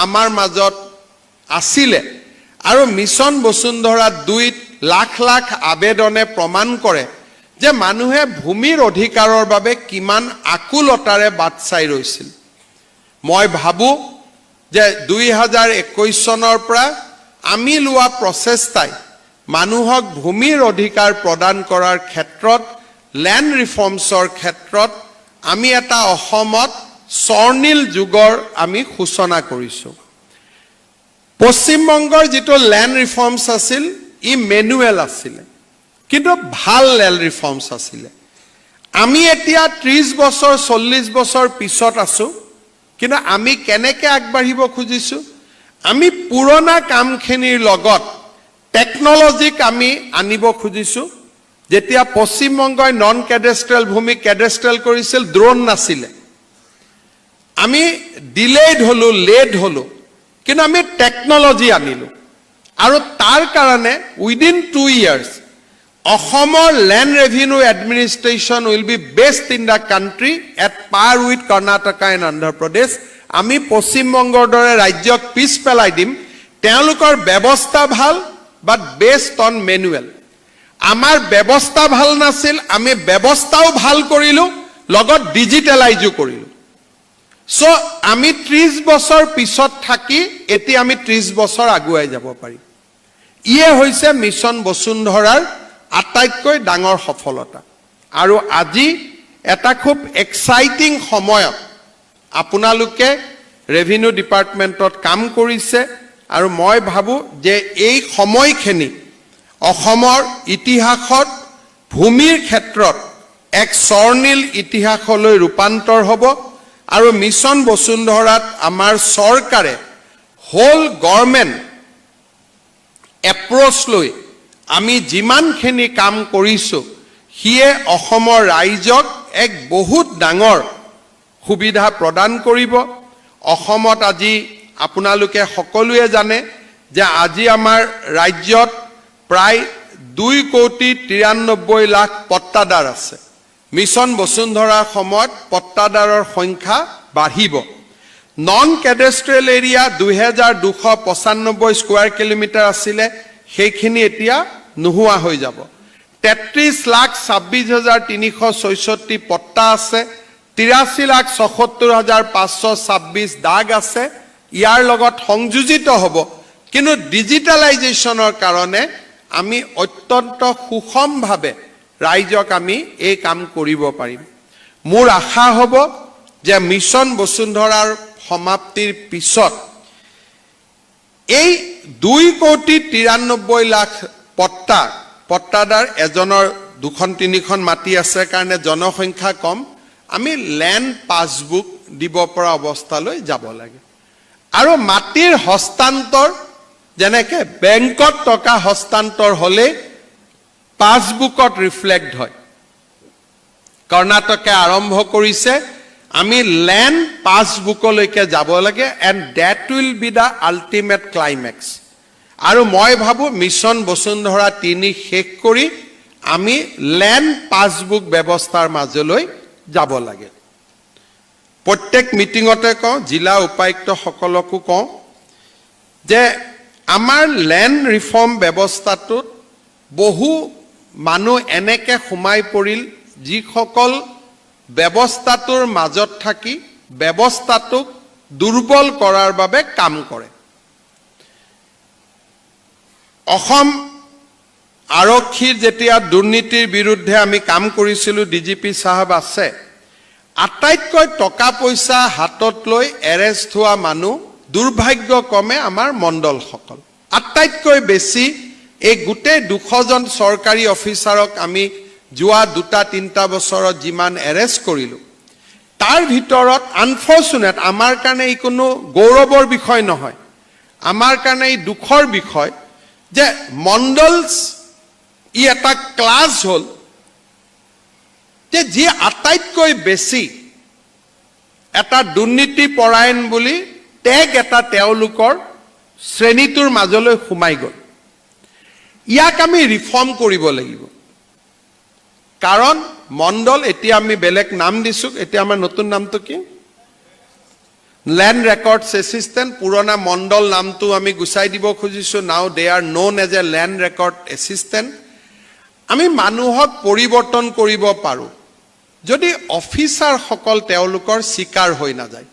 আমাৰ মাজত আছিলে। আৰু মিছন বসুন্ধৰা 2ত লাখ লাখ আবেদনে প্ৰমাণ কৰে যে মানুহে ভূমিৰ অধিকাৰৰ বাবে কিমান আকুলতাৰে বাট চাই ৰৈছিল। মই ভাবোঁ যে 2021 চনৰ পৰা আমি লোৱা প্ৰচেষ্টাই মানুহক ভূমিৰ অধিকাৰ প্ৰদান কৰাৰ ক্ষেত্ৰত, লেণ্ড ৰিফৰ্মছৰ ক্ষেত্ৰত আমি এটা অসমত স্বৰ্ণিল যুগৰ আমি সূচনা কৰিছোঁ। পশ্চিমবংগৰ যিটো লেণ্ড ৰিফৰ্মছ আছিল, ই মেনুৱেল আছিলে, কিন্তু ভাল লেণ্ড ৰিফৰ্মছ আছিলে। আমি এতিয়া 30 বছৰ, 40 বছৰ পিছত আছোঁ, কিন্তু আমি কেনেকে আগবাঢ়িব খুজিছোঁ? আমি পুৰণা কামখিনিৰ লগত টেকনলজিক আমি আনিব খুজিছোঁ। যেতিয়া পশ্চিমবংগই নন কেডেষ্ট্ৰেল ভূমি কেডেষ্ট্ৰেল কৰিছিল, ড্ৰোন নাছিলে। আমি ডিলেইড হ'লো, লেট হ'লো, কিন্তু আমি টেকনলজি আনিলোঁ আৰু তাৰ কাৰণে উইদিন 2 ইয়াৰ্ছ অসমৰ land revenue administration will be best in the country, at par with Karnataka and Andhra Pradesh. আমি পশ্চিমবংগৰ দৰে ৰাজ্যক পিছ পেলাই দিম। তেওঁলোকৰ ব্যৱস্থা ভাল, বাট বেছড অন মেনুৱেল। আমাৰ ব্যৱস্থা ভাল নাছিল, আমি ব্যৱস্থাও ভাল কৰিলোঁ, লগত ডিজিটেলাইজো কৰিলোঁ। চ' আমি 30 বছৰ পিছত থাকি এতিয়া আমি 30 বছৰ আগুৱাই যাব পাৰিম। ইয়ে হৈছে মিছন বসুন্ধৰাৰ আটাইতকৈ ডাঙৰ সফলতা। আৰু আজি এটা খুব এক্সাইটিং সময়ত আপোনালোকে ৰেভিনিউ ডিপাৰ্টমেণ্টত কাম কৰিছে আৰু মই ভাবোঁ যে এই সময়খিনি অসমৰ ইতিহাসত ভূমিৰ ক্ষেত্ৰত এক স্বৰ্ণিল ইতিহাসলৈ ৰূপান্তৰ হ'ব। আৰু মিছন বসুন্ধৰাত আমাৰ চৰকাৰে হোল গভৰ্ণমেণ্ট এপ্ৰ'চ লৈ আমি যিমানখিনি কাম কৰিছোঁ, সিয়ে অসমৰ ৰাইজক এক বহুত ডাঙৰ সুবিধা প্ৰদান কৰিব। অসমত আজি আপোনালোকে সকলোৱে জানে যে আজি আমাৰ ৰাজ্যত প্ৰায় 2 কোটি 93 লাখ পট্টাদাৰ আছে। মিছন বসুন্ধৰাৰ সময়ত পট্টাদাৰৰ সংখ্যা বাঢ়িব। Non cadastral area 2295 square kilometre আছিলে, সেইখিনি এতিয়া নোহোৱা হৈ যাব। 33,26,366 পট্টা আছে, 83,76,526 দাগ আছে, ইয়াৰ লগত সংযোজিত হ'ব। কিন্তু ডিজিটেলাইজেশ্যনৰ কাৰণে আমি অত্যন্ত সুষমভাৱে ৰাইজক আমি এই কাম কৰিব পাৰিম। মোৰ আশা হ'ব যে মিছন বসুন্ধৰাৰ সমাপ্তিৰ পিছত এই 2 কোটি 93 লাখ পট্টাদাৰ, এজনৰ দুখন তিনিখন মাটি আছে কাৰণে জনসংখ্যা কম, আমি লেণ্ড পাছবুক দিব পৰা অৱস্থালৈ যাব লাগে। আৰু মাটিৰ হস্তান্তৰ, যেনেকে বেংকত টকা হস্তান্তৰ হ'লেই পাছবুকত ৰিফ্লেক্ট হয়, কৰ্ণাটকে আৰম্ভ কৰিছে, আমি লেণ্ড পাছবুকলৈকে যাব লাগে and that will be the ultimate climax। আৰু মই ভাবোঁ মিছন বসুন্ধৰা 3 শেষ কৰি আমি লেণ্ড পাছবুক ব্যৱস্থাৰ মাজলৈ যাব লাগে। প্ৰত্যেক মিটিঙতে কওঁ, জিলা উপায়ুক্তসকলকো কওঁ যে আমাৰ লেণ্ড ৰিফৰ্ম ব্যৱস্থাটোত বহু মানুহ এনেকে সোমাই পৰিল, যিসকল ব্যৱস্থাটোৰ মাজত থাকি ব্যৱস্থাটোক দুৰ্বল কৰাৰ বাবে কাম কৰে। অসম আৰক্ষীৰ যেতিয়া দুৰ্নীতিৰ বিৰুদ্ধে আমি কাম কৰিছিলোঁ, ডিজিপি চাহাব আছে, আটাইতকৈ টকা পইচা হাতত লৈ এৰেষ্ট হোৱা মানুহ দুৰ্ভাগ্যক্ৰমে আমাৰ মণ্ডলসকল। আটাইতকৈ বেছি এই গোটেই 200জন চৰকাৰী অফিচাৰক আমি যোৱা দুটা তিনিটা বছৰত যিমান এৰেষ্ট কৰিলোঁ, তাৰ ভিতৰত আনফৰ্চুনেট, আমাৰ কাৰণে এই কোনো গৌৰৱৰ বিষয় নহয়, আমাৰ কাৰণে এই দুখৰ বিষয় যে মণ্ডলছ ই এটা ক্লাছ হ'ল যে যি আটাইতকৈ বেছি এটা দুৰ্নীতিপৰায়ণ বুলি টেগ এটা তেওঁলোকৰ শ্ৰেণীটোৰ মাজলৈ সোমাই গ'ল। ইয়াক আমি ৰিফৰ্ম কৰিব লাগিব। কাৰণ মণ্ডল এতিয়া আমি বেলেগ নাম দিছোঁ। এতিয়া আমাৰ নতুন নামটো কি? লেণ্ড ৰেকৰ্ডছ এছিষ্টেণ্ট, পুৰণা মণ্ডল নামটো আমি গুচাই দিব খুজিছোঁ। Now they are known as a land record assistant. আমি মানুহক পৰিৱৰ্তন কৰিব পাৰোঁ যদি অফিচাৰসকল তেওঁলোকৰ চিকাৰ হৈ নাযায়।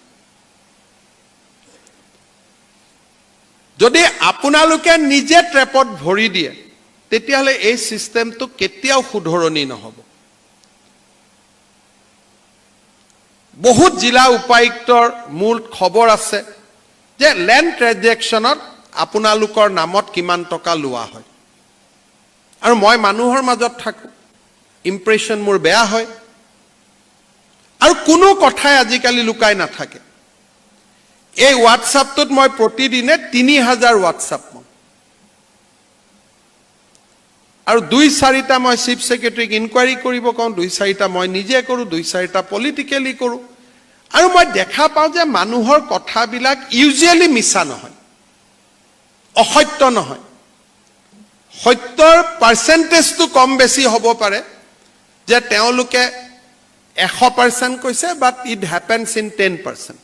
যদি আপোনালোকে নিজে ট্ৰেপত ভৰি দিয়ে, তেতিয়াহ'লে এই ছিষ্টেমটো কেতিয়াও শুধৰণি নহ'ব। বহুত জিলা উপায়ুক্তৰ মূল খবৰ আছে যে লেণ্ড ট্ৰেনজেকশ্যনত আপোনালোকৰ নামত কিমান টকা লোৱা হয়। আৰু মই মানুহৰ মাজত থাকোঁ, ইম্প্ৰেশ্যন মোৰ বেয়া হয়। আৰু কোনো কথাই আজিকালি লুকাই নাথাকে। এই হোৱাটছআপটোত মই প্ৰতিদিনে 3000 হোৱাটছআপ মই আৰু 2-4টা মই চিফ ছেক্ৰেটাৰীক ইনকুৱাৰী কৰিব কওঁ, 2-4টা মই নিজে কৰোঁ, 2-4টা পলিটিকেলি কৰোঁ। আৰু মই দেখা পাওঁ যে মানুহৰ কথাবিলাক ইউজুৱেলি মিছা নহয়, অসত্য নহয়। সত্যৰ পাৰ্চেণ্টেজটো কম বেছি হ'ব পাৰে যে তেওঁলোকে 100% কৈছে, but it happens in 10%।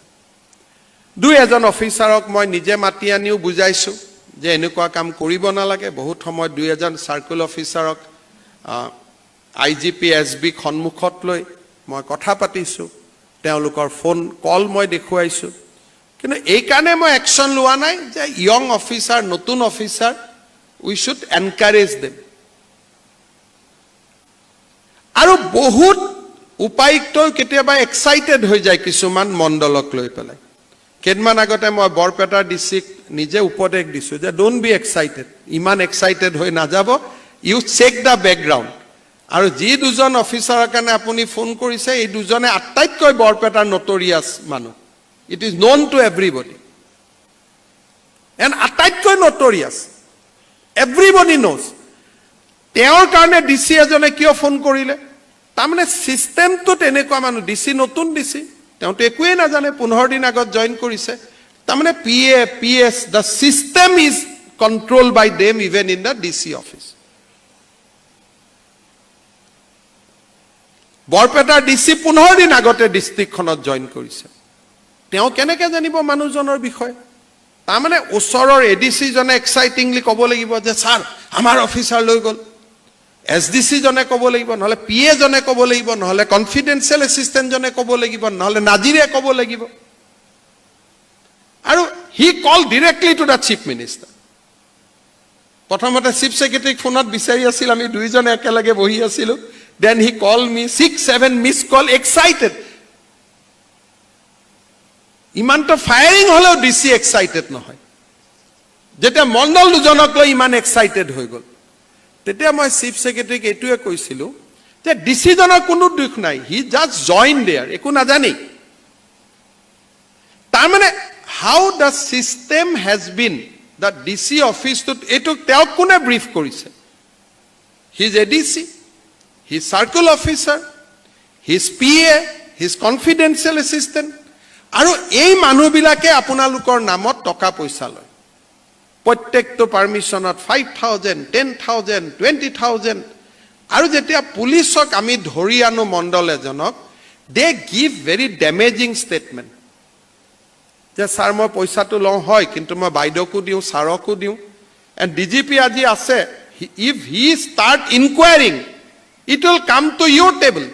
2-1 অফিচাৰক মই নিজে মাতি আনিও বুজাইছোঁ যে এনেকুৱা কাম কৰিব নালাগে। বহুত সময়ত 2-1 চাৰ্কুল অফিচাৰক IGP S বিক সন্মুখত লৈ মই কথা পাতিছোঁ, তেওঁলোকৰ ফোন কল মই দেখুৱাইছোঁ। কিন্তু এইকাৰণে মই একশ্যন লোৱা নাই যে য়ং অফিচাৰ, নতুন officer, we should encourage them. আৰু বহুত উপায়ুক্তও কেতিয়াবা এক্সাইটেড হৈ যায় কিছুমান মণ্ডলক লৈ পেলাই। কেইদিনমান আগতে মই বৰপেটাৰ ডিষ্ট্ৰিক্ট নিজে উপদেশ দিছোঁ যে don't B excited, ইমান এক্সাইটেড হৈ নাযাব, you check the background. আৰু যি দুজন অফিচাৰৰ কাৰণে আপুনি ফোন কৰিছে, এই দুজনে আটাইতকৈ বৰপেটাৰ নটৰিয়াছ মানুহ, it is known to everybody, and আটাইতকৈ নটৰিয়াছ, এভৰিবডি ন'জ। তেওঁৰ কাৰণে ডি চি এজনে কিয় ফোন কৰিলে? তাৰমানে ছিষ্টেমটোত এনেকুৱা মানুহ, ডি চি নতুন ডি চি, তেওঁতো একোৱেই নাজানে, 15 দিন আগত জইন কৰিছে। তাৰমানে P A P S, the system is control by them even in the D C office. বৰপেটাৰ ডি চি 15 দিন আগতে ডিষ্ট্ৰিক্টখনত জইন কৰিছে, তেওঁ কেনেকৈ জানিব মানুহজনৰ বিষয়ে? তাৰমানে ওচৰৰ এ ডি চিজনে এক্সাইটিংলি ক'ব লাগিব যে ছাৰ আমাৰ অফিচাৰ লৈ গ'ল, এছ ডি চিজনে ক'ব লাগিব, নহ'লে পি এজনে ক'ব লাগিব, নহ'লে কনফিডেন্সিয়েল এছিষ্টেণ্টজনে ক'ব লাগিব, নহ'লে নাজিৰে ক'ব লাগিব। আৰু he call directly to the chief minister. প্ৰথমতে চিফ ছেক্ৰেটাৰীক ফোনত বিচাৰি আছিল, আমি দুইজনে একেলগে বহি আছিলোঁ। Then he call me 6-7 miss call, excited. ইমানটো ফায়াৰিং হ'লেও ডি চি এক্সাইটেড নহয়, যেতিয়া মণ্ডল দুজনক লৈ ইমান এক্সাইটেড হৈ গ'ল। তেতিয়া মই চিফ ছেক্ৰেটাৰীক এইটোৱে কৈছিলোঁ যে ডি চিজনৰ কোনো দুখ নাই, হি জাষ্ট জইন there, একো নাজানেই। তাৰমানে how the system has been, the D C অফিচটোত এইটো তেওঁক কোনে ব্ৰিফ কৰিছে? His A D C, his circle officer, his P A, his confidential assistant. আৰু এই মানুহবিলাকে আপোনালোকৰ নামত টকা পইচা লয়। প্ৰত্যেকটো পাৰ্মিশ্যনত 5,000, 10,000, 20,000। আৰু যেতিয়া পুলিচক আমি ধৰি আনো মণ্ডল এজনক, they give very damaging statement যে ছাৰ মই পইচাটো লওঁ হয়, কিন্তু মই বাইদেউকো দিওঁ, ছাৰকো দিওঁ। এণ্ড ডি জি পি আজি আছে, if he start inquiring it will come to your table.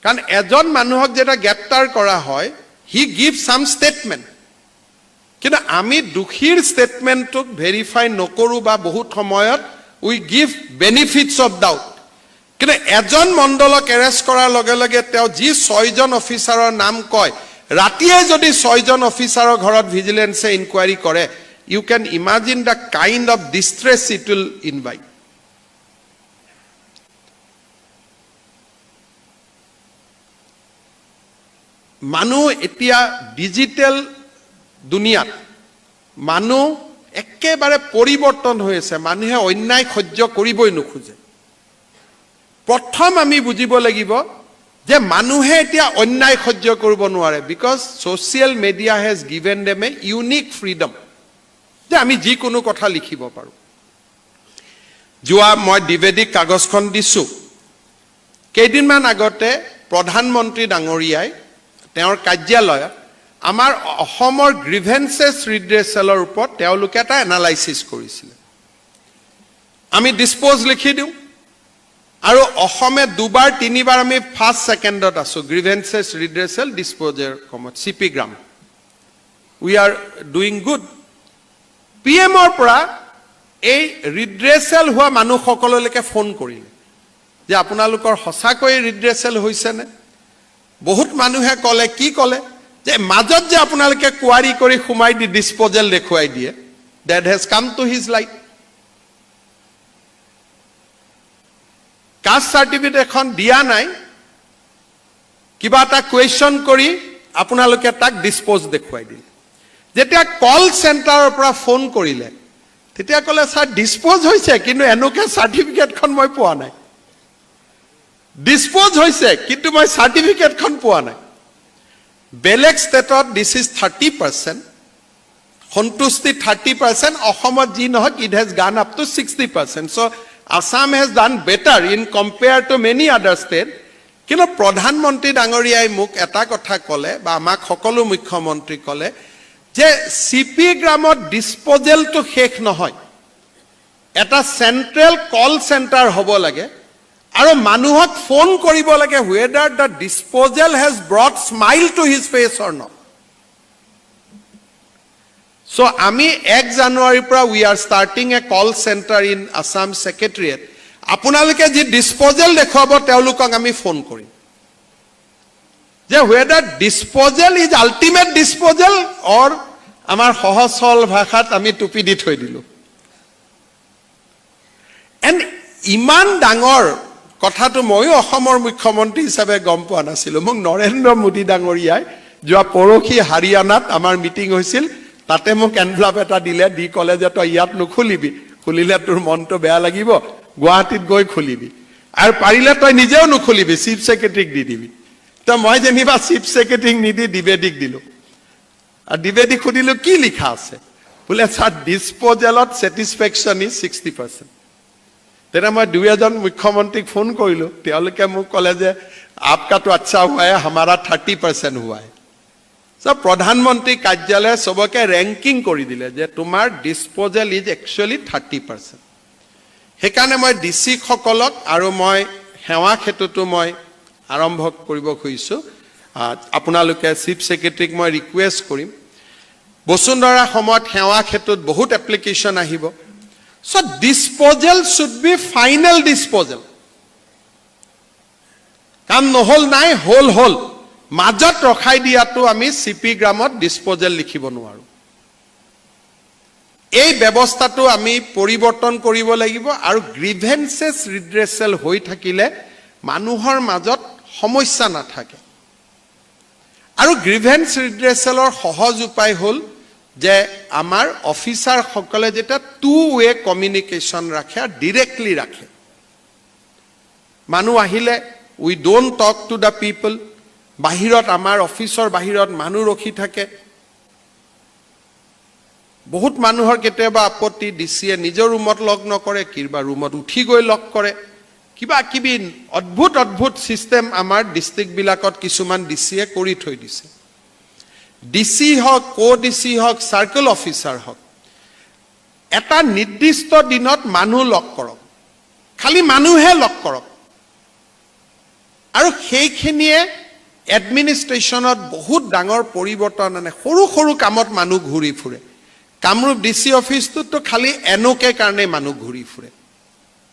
কাৰণ এজন মানুহক যেতিয়া গ্ৰেপ্তাৰ কৰা হয়, হি গিভ চাম ষ্টেটমেণ্ট, কিন্তু আমি দোষীৰ ষ্টেটমেণ্টটোক ভেৰিফাই নকৰোঁ বা বহুত সময়ত we give benefits of doubt. কিন্তু এজন মণ্ডলক এৰেষ্ট কৰাৰ লগে লগে তেওঁ যি 6জন অফিচাৰৰ নাম কয়, ৰাতিয়ে যদি 6জন অফিচাৰৰ ঘৰত ভিজিলেন্সে ইনকুৱাৰী কৰে, you can imagine the kind of distress it will invite. মানুহ এতিয়া ডিজিটেল দুনিয়াত মানুহ একেবাৰে পৰিৱৰ্তন হৈ আছে, মানুহে অন্যায় সহ্য কৰিবই নোখোজে। প্ৰথম আমি বুজিব লাগিব যে মানুহে এতিয়া অন্যায় সহ্য কৰিব নোৱাৰে, because social media has given them a unique freedom যে আমি যিকোনো কথা লিখিব পাৰোঁ। যোৱা মই দ্বিবেদীক কাগজখন দিছোঁ, কেইদিনমান আগতে প্ৰধানমন্ত্ৰী ডাঙৰীয়াই তেওঁৰ কাৰ্যালয়ত আমাৰ অসমৰ গ্ৰিভেন্সেছ ৰিড্ৰেচেলৰ ওপৰত তেওঁলোকে এটা এনালাইচিছ কৰিছিলে। আমি ডিছপ'জ লিখি দিওঁ আৰু অসমে দুবাৰ তিনিবাৰ আমি ফাৰ্ষ্ট ছেকেণ্ডত আছোঁ গ্ৰিভেন্সেছ ৰিড্ৰেচেল ডিছপ'জৰ কমত C P gram. We are doing good. P এমৰ পৰা এই ৰিড্ৰেচেল হোৱা মানুহসকললৈকে ফোন কৰিলে যে আপোনালোকৰ সঁচাকৈয়ে ৰিড্ৰেচেল হৈছেনে? বহুত মানুহে ক'লে, কি ক'লে যে মাজত যে আপোনালোকে কোৱাৰি কৰি সোমাই দি ডিছপ'জেল দেখুৱাই দিয়ে, that has come to his light. Caste certificate এখন দিয়া নাই, কিবা এটা কুৱেশ্যন কৰি আপোনালোকে তাক ডিছপ'জ দেখুৱাই দিলে। যেতিয়া কল চেণ্টাৰৰ পৰা ফোন কৰিলে, তেতিয়া ক'লে, ছাৰ, ডিছপ'জ হৈছে, কিন্তু এনেকুৱা চাৰ্টিফিকেটখন মই পোৱা নাই। ডিছপ'জ হৈছে, কিন্তু মই চাৰ্টিফিকেটখন পোৱা নাই। বেলেগ ষ্টেটত this is 30%, সন্তুষ্টি 30%। অসমত যি নহওক, it has gone up to 60%. So Assam has done better in compare to many other state. কিন্তু প্ৰধানমন্ত্ৰী ডাঙৰীয়াই মোক এটা কথা ক'লে বা আমাক সকলো মুখ্যমন্ত্ৰী ক'লে যে চি পি গ্ৰামত ডিছপ'জেলটো শেষ নহয়, এটা চেণ্ট্ৰেল কল চেণ্টাৰ হ'ব লাগে আৰু মানুহক ফোন কৰিব লাগে whether the disposal has brought smile to his face or not. So আমি 1 জানুৱাৰীৰ পৰা we are starting a call center in Assam Secretariat. আপোনালোকে যি ডিছপ'জেল দেখুৱাব, তেওঁলোকক আমি ফোন কৰিম যে whether disposal is ultimate disposal or আমাৰ সহজ সৰল ভাষাত আমি টুপি দি থৈ দিলোঁ। এণ্ড ইমান ডাঙৰ কথাটো ময়ো অসমৰ মুখ্যমন্ত্ৰী হিচাপে গম পোৱা নাছিলোঁ। মোক নৰেন্দ্ৰ মোদী ডাঙৰীয়াই যোৱা পৰহি হাৰিয়ানাত আমাৰ মিটিং হৈছিল, তাতে মোক এনভেলপ এটা দিলে, দি ক'লে যে তই ইয়াত নুখুলিবি, খুলিলে তোৰ মনটো বেয়া লাগিব, গুৱাহাটীত গৈ খুলিবি আৰু পাৰিলে তই নিজেও নুখুলিবি, চিফ ছেক্ৰেটাৰীক দি দিবি। তো মই যেনিবা চিফ ছেক্ৰেটাৰীক নিদি দ্বিবেদীক দিলোঁ আৰু দ্বিবেদীক সুধিলোঁ, কি লিখা আছে? বোলে, ছাৰ, ডিছপ'জেলত ছেটিছফেকশ্যন is 60%। তেতিয়া মই দুই এজন মুখ্যমন্ত্ৰীক ফোন কৰিলোঁ। তেওঁলোকে মোক ক'লে যে आपका तो अच्छा हुआ है, हमारा 30% हुआ है। চ' প্ৰধানমন্ত্ৰী কাৰ্যালয়ে চবকে ৰেংকিং কৰি দিলে যে তোমাৰ disposal is actually 30%। সেইকাৰণে মই ডি চিসকলক আৰু মই সেৱা সেতুটো মই আৰম্ভ কৰিব খুজিছোঁ। আপোনালোকে চিফ ছেক্ৰেটাৰীক মই ৰিকুৱেষ্ট কৰিম, বসুন্ধৰা সময়ত সেৱা সেতুত বহুত এপ্লিকেশ্যন আহিব। So disposal should be final disposal. কাম নহ'ল নাই, হ'ল হ'ল। মাজত ৰখাই দিয়াটো আমি চি পি গ্ৰামত ডিছপ'জেল লিখিব নোৱাৰোঁ। এই ব্যৱস্থাটো আমি পৰিৱৰ্তন কৰিব লাগিব আৰু গ্ৰিভেন্সেছ ৰিড্ৰেচেল হৈ থাকিলে মানুহৰ মাজত সমস্যা নাথাকে। আৰু গ্ৰিভেন্স ৰিড্ৰেচেলৰ সহজ উপায় হ'ল যে আমাৰ অফিচাৰসকলে যেতিয়া টু ৱে কমিউনিকেশ্যন ৰাখে আৰু ডিৰেক্টলি ৰাখে, মানুহ আহিলে we don't talk to the people. বাহিৰত, আমাৰ অফিচৰ বাহিৰত মানুহ ৰখি থাকে। বহুত মানুহৰ কেতিয়াবা আপত্তি, ডি চিয়ে নিজৰ ৰুমত লগ নকৰে, কিবা ৰুমত উঠি গৈ লগ কৰে। কিবা কিবি অদ্ভুত অদ্ভুত ছিষ্টেম আমাৰ ডিষ্ট্ৰিক্টবিলাকত কিছুমান ডি চিয়ে কৰি থৈ দিছে। ডি চি হওক, কো ডি চি হওক, চাৰ্কেল অফিচাৰ হওক, এটা নিৰ্দিষ্ট দিনত মানুহ লগ কৰক, খালি মানুহে লগ কৰক আৰু সেইখিনিয়ে এডমিনিষ্ট্ৰেশ্যনত বহুত ডাঙৰ পৰিৱৰ্তন আনে। সৰু সৰু কামত মানুহ ঘূৰি ফুৰে। কামৰূপ ডি চি অফিচটোততো খালি এনোকে কাৰণে মানুহ ঘূৰি ফুৰে,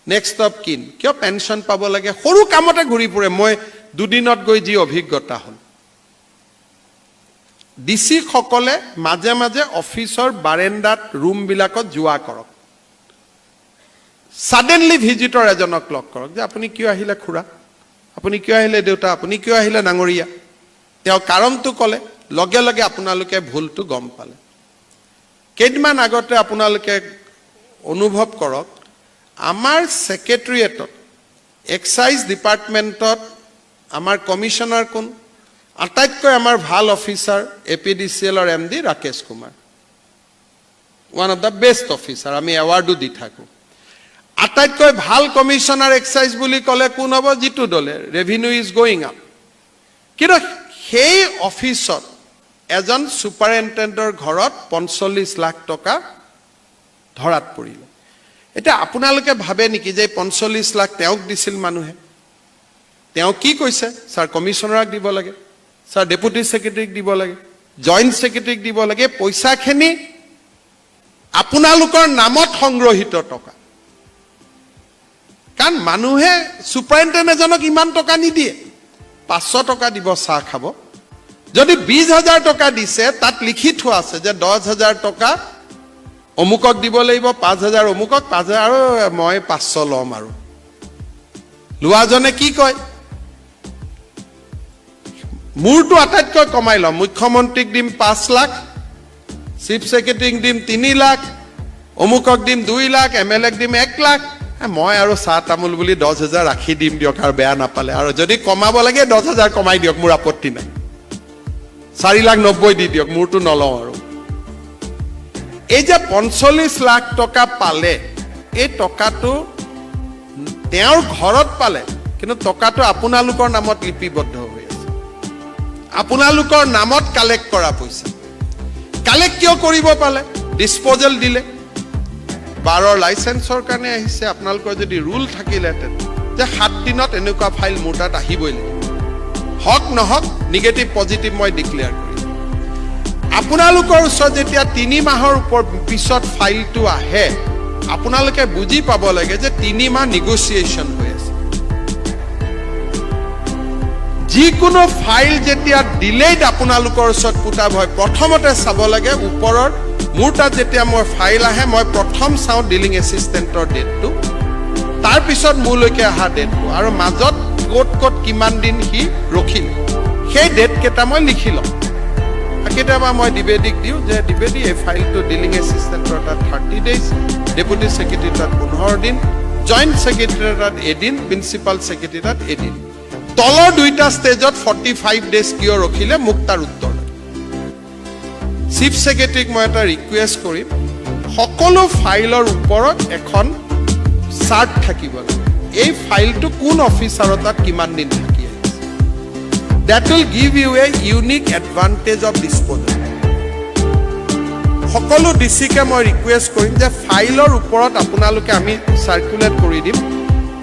নেক্সট অফ কিন, কিয় পেঞ্চন পাব লাগে, সৰু কামতে ঘূৰি ফুৰে। মই দুদিনত গৈ যি অভিজ্ঞতা হ'ল, ডি চিসকলে মাজে মাজে অফিচৰ বাৰেণ্ডাত, ৰুমবিলাকত যোৱা কৰক। ছাডেনলি ভিজিটৰ এজনক লগ কৰক যে আপুনি কিয় আহিলে খুৰা, আপুনি কিয় আহিলে দেউতা, আপুনি কিয় আহিলে ডাঙৰীয়া। তেওঁ কাৰণটো ক'লে লগে লগে আপোনালোকে ভুলটো গম পালে। কেইদিনমান আগতে আপোনালোকে অনুভৱ কৰক, আমাৰ ছেক্ৰেটেৰিয়েটত এক্সাইজ ডিপাৰ্টমেণ্টত আমাৰ কমিশ্যনাৰ কোন? আটাইতকৈ আমাৰ ভাল officer, A P D C এলৰ M D Rakesh Kumar, one of the best officer, আমি এৱাৰ্ডো দি থাকোঁ। আটাইতকৈ ভাল কমিশ্যনাৰ এক্সাইজ বুলি ক'লে কোন হ'ব? জিতু দলে। Revenue is going up. কিন্তু সেই অফিচত এজন ছুপাৰিণ্টেণ্ডেণ্টৰ ঘৰত 45 লাখ টকা ধৰাত পৰিলে। এতিয়া আপোনালোকে ভাবে নেকি যে 45 লাখ তেওঁক দিছিল মানুহে? তেওঁ কি কৈছে? ছাৰ, কমিশ্যনাৰক দিব লাগে, ছাৰ, ডেপুটি ছেক্ৰেটাৰীক দিব লাগে, জইণ্ট ছেক্ৰেটাৰীক দিব লাগে। পইচাখিনি আপোনালোকৰ নামত সংগ্ৰহিত টকা। কাৰণ মানুহে ছুপাৰিণ্টেণ্ডেণ্ট এজনক ইমান টকা নিদিয়ে। 500 টকা দিব, চাহ খাব। যদি 20,000 টকা দিছে, তাত লিখি থোৱা আছে যে 10,000 টকা অমুকক দিব লাগিব, 5,000 অমুকক, 5,000 আৰু মই 500 ল'ম। আৰু লোৱাজনে কি কয়? মোৰটো আটাইতকৈ কমাই ল'ম। মুখ্যমন্ত্ৰীক দিম 5 লাখ, চিফ ছেক্ৰেটাৰীক দিম 3 লাখ, অমুকক দিম 2 লাখ, এম এল এক দিম 1 লাখ। মই আৰু চাহ তামোল বুলি 10,000 ৰাখি দিম দিয়ক আৰু বেয়া নাপালে। আৰু যদি কমাব লাগে, 10,000 কমাই দিয়ক, মোৰ আপত্তি নাই। 4 লাখ 90 দি দিয়ক, মোৰটো নলওঁ। আৰু এই যে 45 লাখ টকা পালে, এই টকাটো তেওঁৰ ঘৰত পালে, কিন্তু টকাটো আপোনালোকৰ নামত লিপিবদ্ধ হৈ আছে। আপোনালোকৰ নামত কালেক্ট কৰা পইচা কালেক্ট কিয় কৰিব পালে? ডিছপ'জেল দিলে, বাৰৰ লাইচেন্সৰ কাৰণে আহিছে। আপোনালোকৰ যদি ৰুল থাকিলেহেঁতেন যে 7 দিনত এনেকুৱা ফাইল মোৰ তাত আহিবই লাগিব, হওক নহওক, নিগেটিভ পজিটিভ মই ডিক্লেয়াৰ কৰিম। আপোনালোকৰ ওচৰত যেতিয়া 3 মাহৰ ওপৰ পিছত ফাইলটো আহে, আপোনালোকে বুজি পাব লাগে যে 3 মাহ নেগচিয়েশ্যন হৈ আছে। যিকোনো ফাইল যেতিয়া ডিলেইড আপোনালোকৰ ওচৰত পুট আপ হয়, প্ৰথমতে চাব লাগে ওপৰৰ। মোৰ তাত যেতিয়া মই ফাইল আহে, মই প্ৰথম চাওঁ ডিলিং এছিষ্টেণ্টৰ ডেটটো, তাৰপিছত মোলৈকে অহা ডেটটো আৰু মাজত ক'ত ক'ত কিমান দিন সি ৰখিল, সেই ডেটকেইটা মই লিখি লওঁ। কেতিয়াবা মই দ্বিবেদীক দিওঁ যে দ্বিবেদী, এই ফাইলটো ডিলিং এছিষ্টেণ্টৰ তাত 30 ডেইজ, ডেপুটি ছেক্ৰেটাৰীৰ তাত 15 দিন, জইণ্ট ছেক্ৰেটাৰীৰ তাত এদিন, প্ৰিন্সিপাল ছেক্ৰেটাৰীৰ তাত এদিন। তলৰ দুইটা ষ্টেজত 45 ডেইজ কিয় ৰখিলে, মোক তাৰ উত্তৰ লাগে। চিফ ছেক্ৰেটাৰীক মই এটা ৰিকুৱেষ্ট কৰিম, সকলো ফাইলৰ ওপৰত এখন চাৰ্ট থাকিব লাগে, এই ফাইলটো কোন অফিচাৰৰ তাত কিমান দিন থাকি আহিছে। That will give you a unique advantage of disposal. সকলো ডি চিকে মই ৰিকুৱেষ্ট কৰিম যে ফাইলৰ ওপৰত আপোনালোকে, আমি চাৰ্কুলেট কৰি দিম,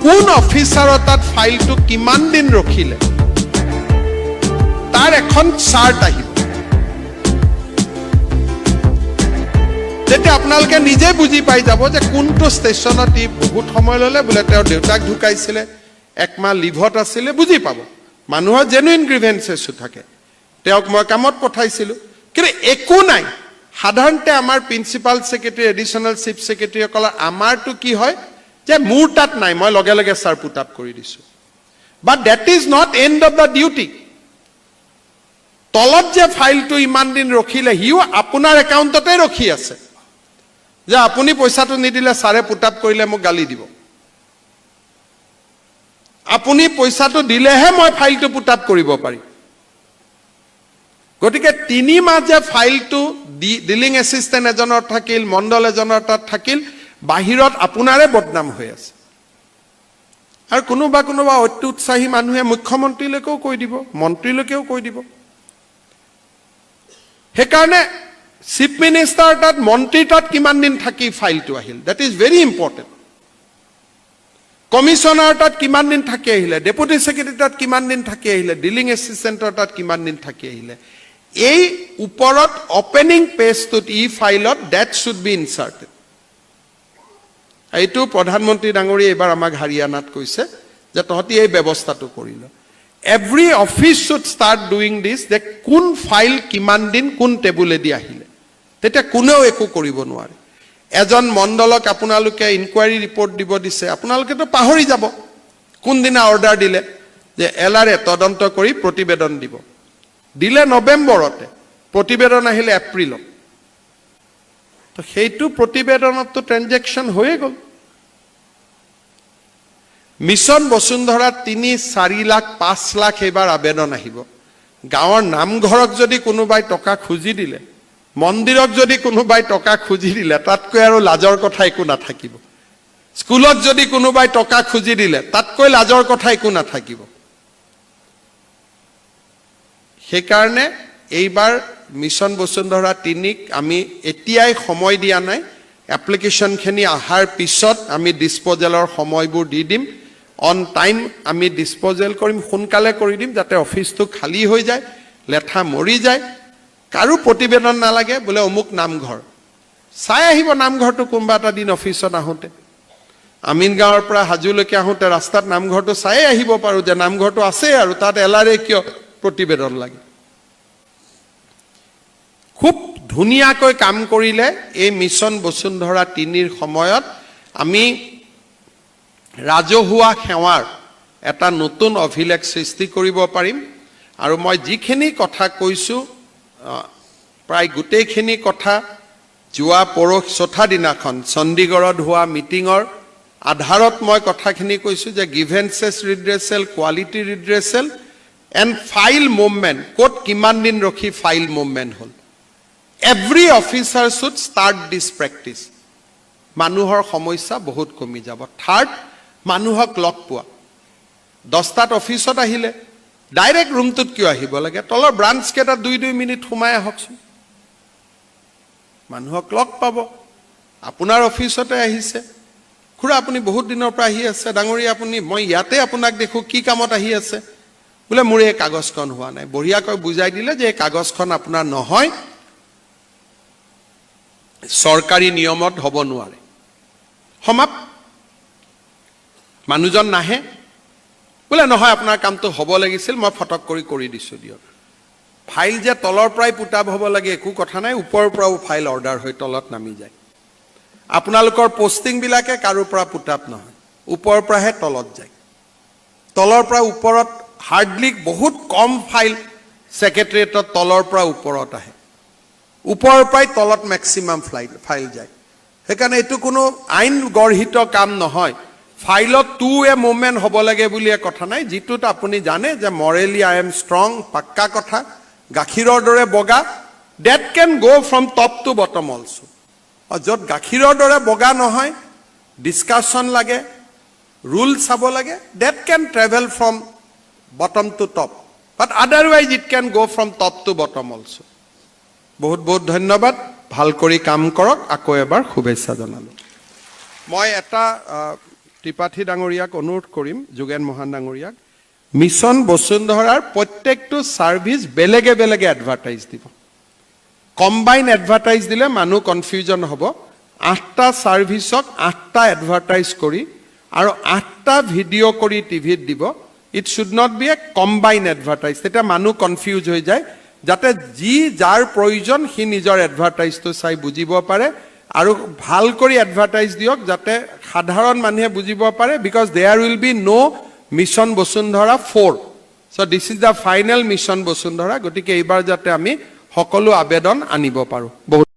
কোন অফিচাৰৰ তাত ফাইলটো কিমান দিন ৰখিলে, তাৰ এখন চাৰ্ট আহিব। তেতিয়া আপোনালোকে নিজে বুজি পাই যাব যে কোনটো ষ্টেচনত ই বহুত সময় ল'লে। বোলে তেওঁৰ দেউতাক ঢুকাইছিলে, একমাহ লিভত আছিলে, বুজি পাব। মানুহৰ জেনুইন গ্ৰিভেঞ্চেছো থাকে। তেওঁক মই কামত পঠাইছিলোঁ, কিন্তু একো নাই। সাধাৰণতে আমাৰ প্ৰিন্সিপাল ছেক্ৰেটাৰী, এডিশ্যনেল চিফ ছেক্ৰেটাৰীসকলৰ আমাৰটো কি হয় যে মোৰ তাত নাই, মই লগে লগে ছাৰ পুট আপ কৰি দিছোঁ। But that is not end of the duty. তলত যে ফাইলটো ইমান দিন ৰখিলে, সিও আপোনাৰ একাউণ্টতে ৰখি আছে যে আপুনি পইচাটো নিদিলে ছাৰে পুট আপ কৰিলে মোক গালি দিব, আপুনি পইচাটো দিলেহে মই ফাইলটো পুট আপ কৰিব পাৰিম। গতিকে 3 মাহ যে ফাইলটো ডিলিং এছিষ্টেণ্ট এজনৰ থাকিল, মণ্ডল এজনৰ তাত থাকিল, বাহিৰত আপোনাৰে বদনাম হৈ আছে। আৰু কোনোবা কোনোবা অত্যুৎসাহী মানুহে মুখ্যমন্ত্ৰীলৈকেও কৈ দিব, মন্ত্ৰীলৈকেও কৈ দিব। সেইকাৰণে চিফ মিনিষ্টাৰ তাত, মন্ত্ৰীৰ তাত কিমান দিন থাকি ফাইলটো আহিল, that is very important. Commissioner তাত কিমান দিন থাকি আহিলে, ডেপুটি ছেক্ৰেটাৰী তাত কিমান দিন থাকি আহিলে, ডিলিং এছিষ্টেণ্টৰ তাত কিমান দিন থাকি আহিলে, এই ওপৰত অপেনিং পেজটোত ই ফাইলত that should be inserted. এইটো প্ৰধানমন্ত্ৰী ডাঙৰীয়ে এইবাৰ আমাক হাৰিয়ানাত কৈছে যে তহঁতি এই ব্যৱস্থাটো কৰি ল। Every office should start doing this যে কোন ফাইল কিমান দিন কোন টেবুলেদি আহিলে, তেতিয়া কোনেও একো কৰিব নোৱাৰে। এজন মণ্ডলক আপোনালোকে ইনকুৱাৰী ৰিপৰ্ট দিব দিছে, আপোনালোকেতো পাহৰি যাব কোনদিনা অৰ্ডাৰ দিলে যে এল আৰ এ তদন্ত কৰি প্ৰতিবেদন দিব। দিলে নৱেম্বৰতে, প্ৰতিবেদন আহিলে এপ্ৰিলত। তো সেইটো প্ৰতিবেদনততো ট্ৰেনজেকশ্যন হৈয়ে গ'ল। মিছন বসুন্ধৰাত 3-4 লাখ, 5 লাখ এইবাৰ আবেদন আহিব। গাঁৱৰ নামঘৰক যদি কোনোবাই টকা খুজি দিলে, মন্দিৰক যদি কোনোবাই টকা খুজি দিলে, তাতকৈ আৰু লাজৰ কথা একো নাথাকিব। স্কুলত যদি কোনোবাই টকা খুজি দিলে, তাতকৈ লাজৰ কথা একো নাথাকিব। সেইকাৰণে এইবাৰ মিছন বসুন্ধৰা 3ক আমি এতিয়াই সময় দিয়া নাই। এপ্লিকেশ্যনখিনি অহাৰ পিছত আমি ডিছপ'জেলৰ সময়বোৰ দি দিম। অন টাইম আমি ডিছপ'জেল কৰিম, সোনকালে কৰি দিম, যাতে অফিচটো খালী হৈ যায়, লেঠা মৰি যায়, কাৰো প্ৰতিবেদন নালাগে। বোলে অমুক নামঘৰ চাই আহিব নামঘৰটো কোনোবা এটা দিন অফিচত আহোঁতে, আমিনগাঁৱৰ পৰা হাজোলৈকে আহোঁতে ৰাস্তাত নামঘৰটো চায়ে আহিব পাৰোঁ যে নামঘৰটো আছে আৰু তাত এলাৰে কিয় প্ৰতিবেদন লাগে? খুব ধুনীয়াকৈ কাম কৰিলে এই মিছন বসুন্ধৰা 3ৰ সময়ত আমি ৰাজহুৱা সেৱাৰ এটা নতুন অভিলেখ সৃষ্টি কৰিব পাৰিম। আৰু মই যিখিনি কথা কৈছোঁ, প্ৰায় গোটেইখিনি কথা যোৱা পৰহি চৌথা দিনাখন চণ্ডীগড়ত হোৱা মিটিঙৰ আধাৰত মই কথাখিনি কৈছোঁ যে grievances redressal, quality redressal and file movement, ক'ত কিমান দিন ৰখি ফাইল মুভমেণ্ট হ'ল, every officer should start this practice. মানুহৰ সমস্যা বহুত কমি যাব। থাৰ্ড, মানুহক লগ পোৱা। 10টাত অফিচত আহিলে ডাইৰেক্ট ৰুমটোত কিয় আহিব লাগে? তলৰ ব্ৰাঞ্চকেইটা 2-2 মিনিট সোমাই আহকচোন, মানুহক লগ পাব। আপোনাৰ অফিচতে আহিছে, খুৰা আপুনি বহুত দিনৰ পৰা আহি আছে, ডাঙৰীয়া আপুনি, মই ইয়াতে আপোনাক দেখোঁ, কি কামত আহি আছে? বোলে মোৰ এই কাগজখন হোৱা নাই। বঢ়িয়াকৈ বুজাই দিলে যে এই কাগজখন আপোনাৰ নহয়, চৰকাৰী নিয়মত হ'ব নোৱাৰে। সমাপ্ত। মানুহজন নাহে। বোলে নহয়, আপোনাৰ কামটো হ'ব লাগিছিল, মই ফটক কৰি কৰি দিছোঁ দিয়ক। ফাইল যে তলৰ পৰাই পুট আপ হ'ব লাগে একো কথা নাই, ওপৰৰ পৰাও ফাইল অৰ্ডাৰ হৈ তলত নামি যায়। আপোনালোকৰ পষ্টিংবিলাকে কাৰোৰ পৰা পুট আপ নহয়, ওপৰৰ পৰাহে তলত যায়। তলৰ পৰা ওপৰত হাৰ্ডলি বহুত কম ফাইল ছেক্ৰেটেৰিয়েটত তলৰ পৰা ওপৰত আহে। ওপৰৰ পৰাই তলত মেক্সিমাম ফাইল যায়। সেইকাৰণে এইটো কোনো আইন গৰ্হিত কাম নহয়। ফাইলত টু ৱে মুভমেণ্ট হ'ব লাগে বুলিয়ে কথা নাই। যিটোত আপুনি জানে যে morally I am strong, পাক্কা কথা, গাখীৰৰ দৰে বগা, that can go from top to bottom also. য'ত গাখীৰৰ দৰে বগা নহয়, ডিছকাশ্যন লাগে, ৰুল চাব লাগে, that can travel from bottom to top, but otherwise it can go from top to bottom also. বহুত বহুত ধন্যবাদ। ভাল কৰি কাম কৰক। আকৌ এবাৰ শুভেচ্ছা জনালোঁ। মই এটা ত্ৰিপাঠী ডাঙৰীয়াক অনুৰোধ কৰিম, যোগেন মোহন ডাঙৰীয়াক, মিছন বসুন্ধৰাৰ প্ৰত্যেকটো ছাৰ্ভিচ বেলেগে বেলেগে এডভাৰটাইজ দিব। কম্বাইন এডভাৰটাইজ দিলে মানুহ কনফিউজন হ'ব। আঠটা ছাৰ্ভিচক আঠটা এডভাৰটাইজ কৰি আৰু আঠটা ভিডিঅ' কৰি টিভিত দিব। It should not be a combine advertise. তেতিয়া মানুহ কনফিউজ হৈ যায়, যাতে যি যাৰ প্ৰয়োজন সি নিজৰ এডভাৰটাইজটো চাই বুজিব পাৰে। আৰু ভাল কৰি এডভাৰটাইজ দিয়ক, যাতে সাধাৰণ মানুহে বুজিব পাৰে, because there will be no Mission Basundhara 4, so this is the final Mission Basundhara. গতিকে এইবাৰ যাতে আমি সকলো আবেদন আনিব পাৰোঁ। বহুত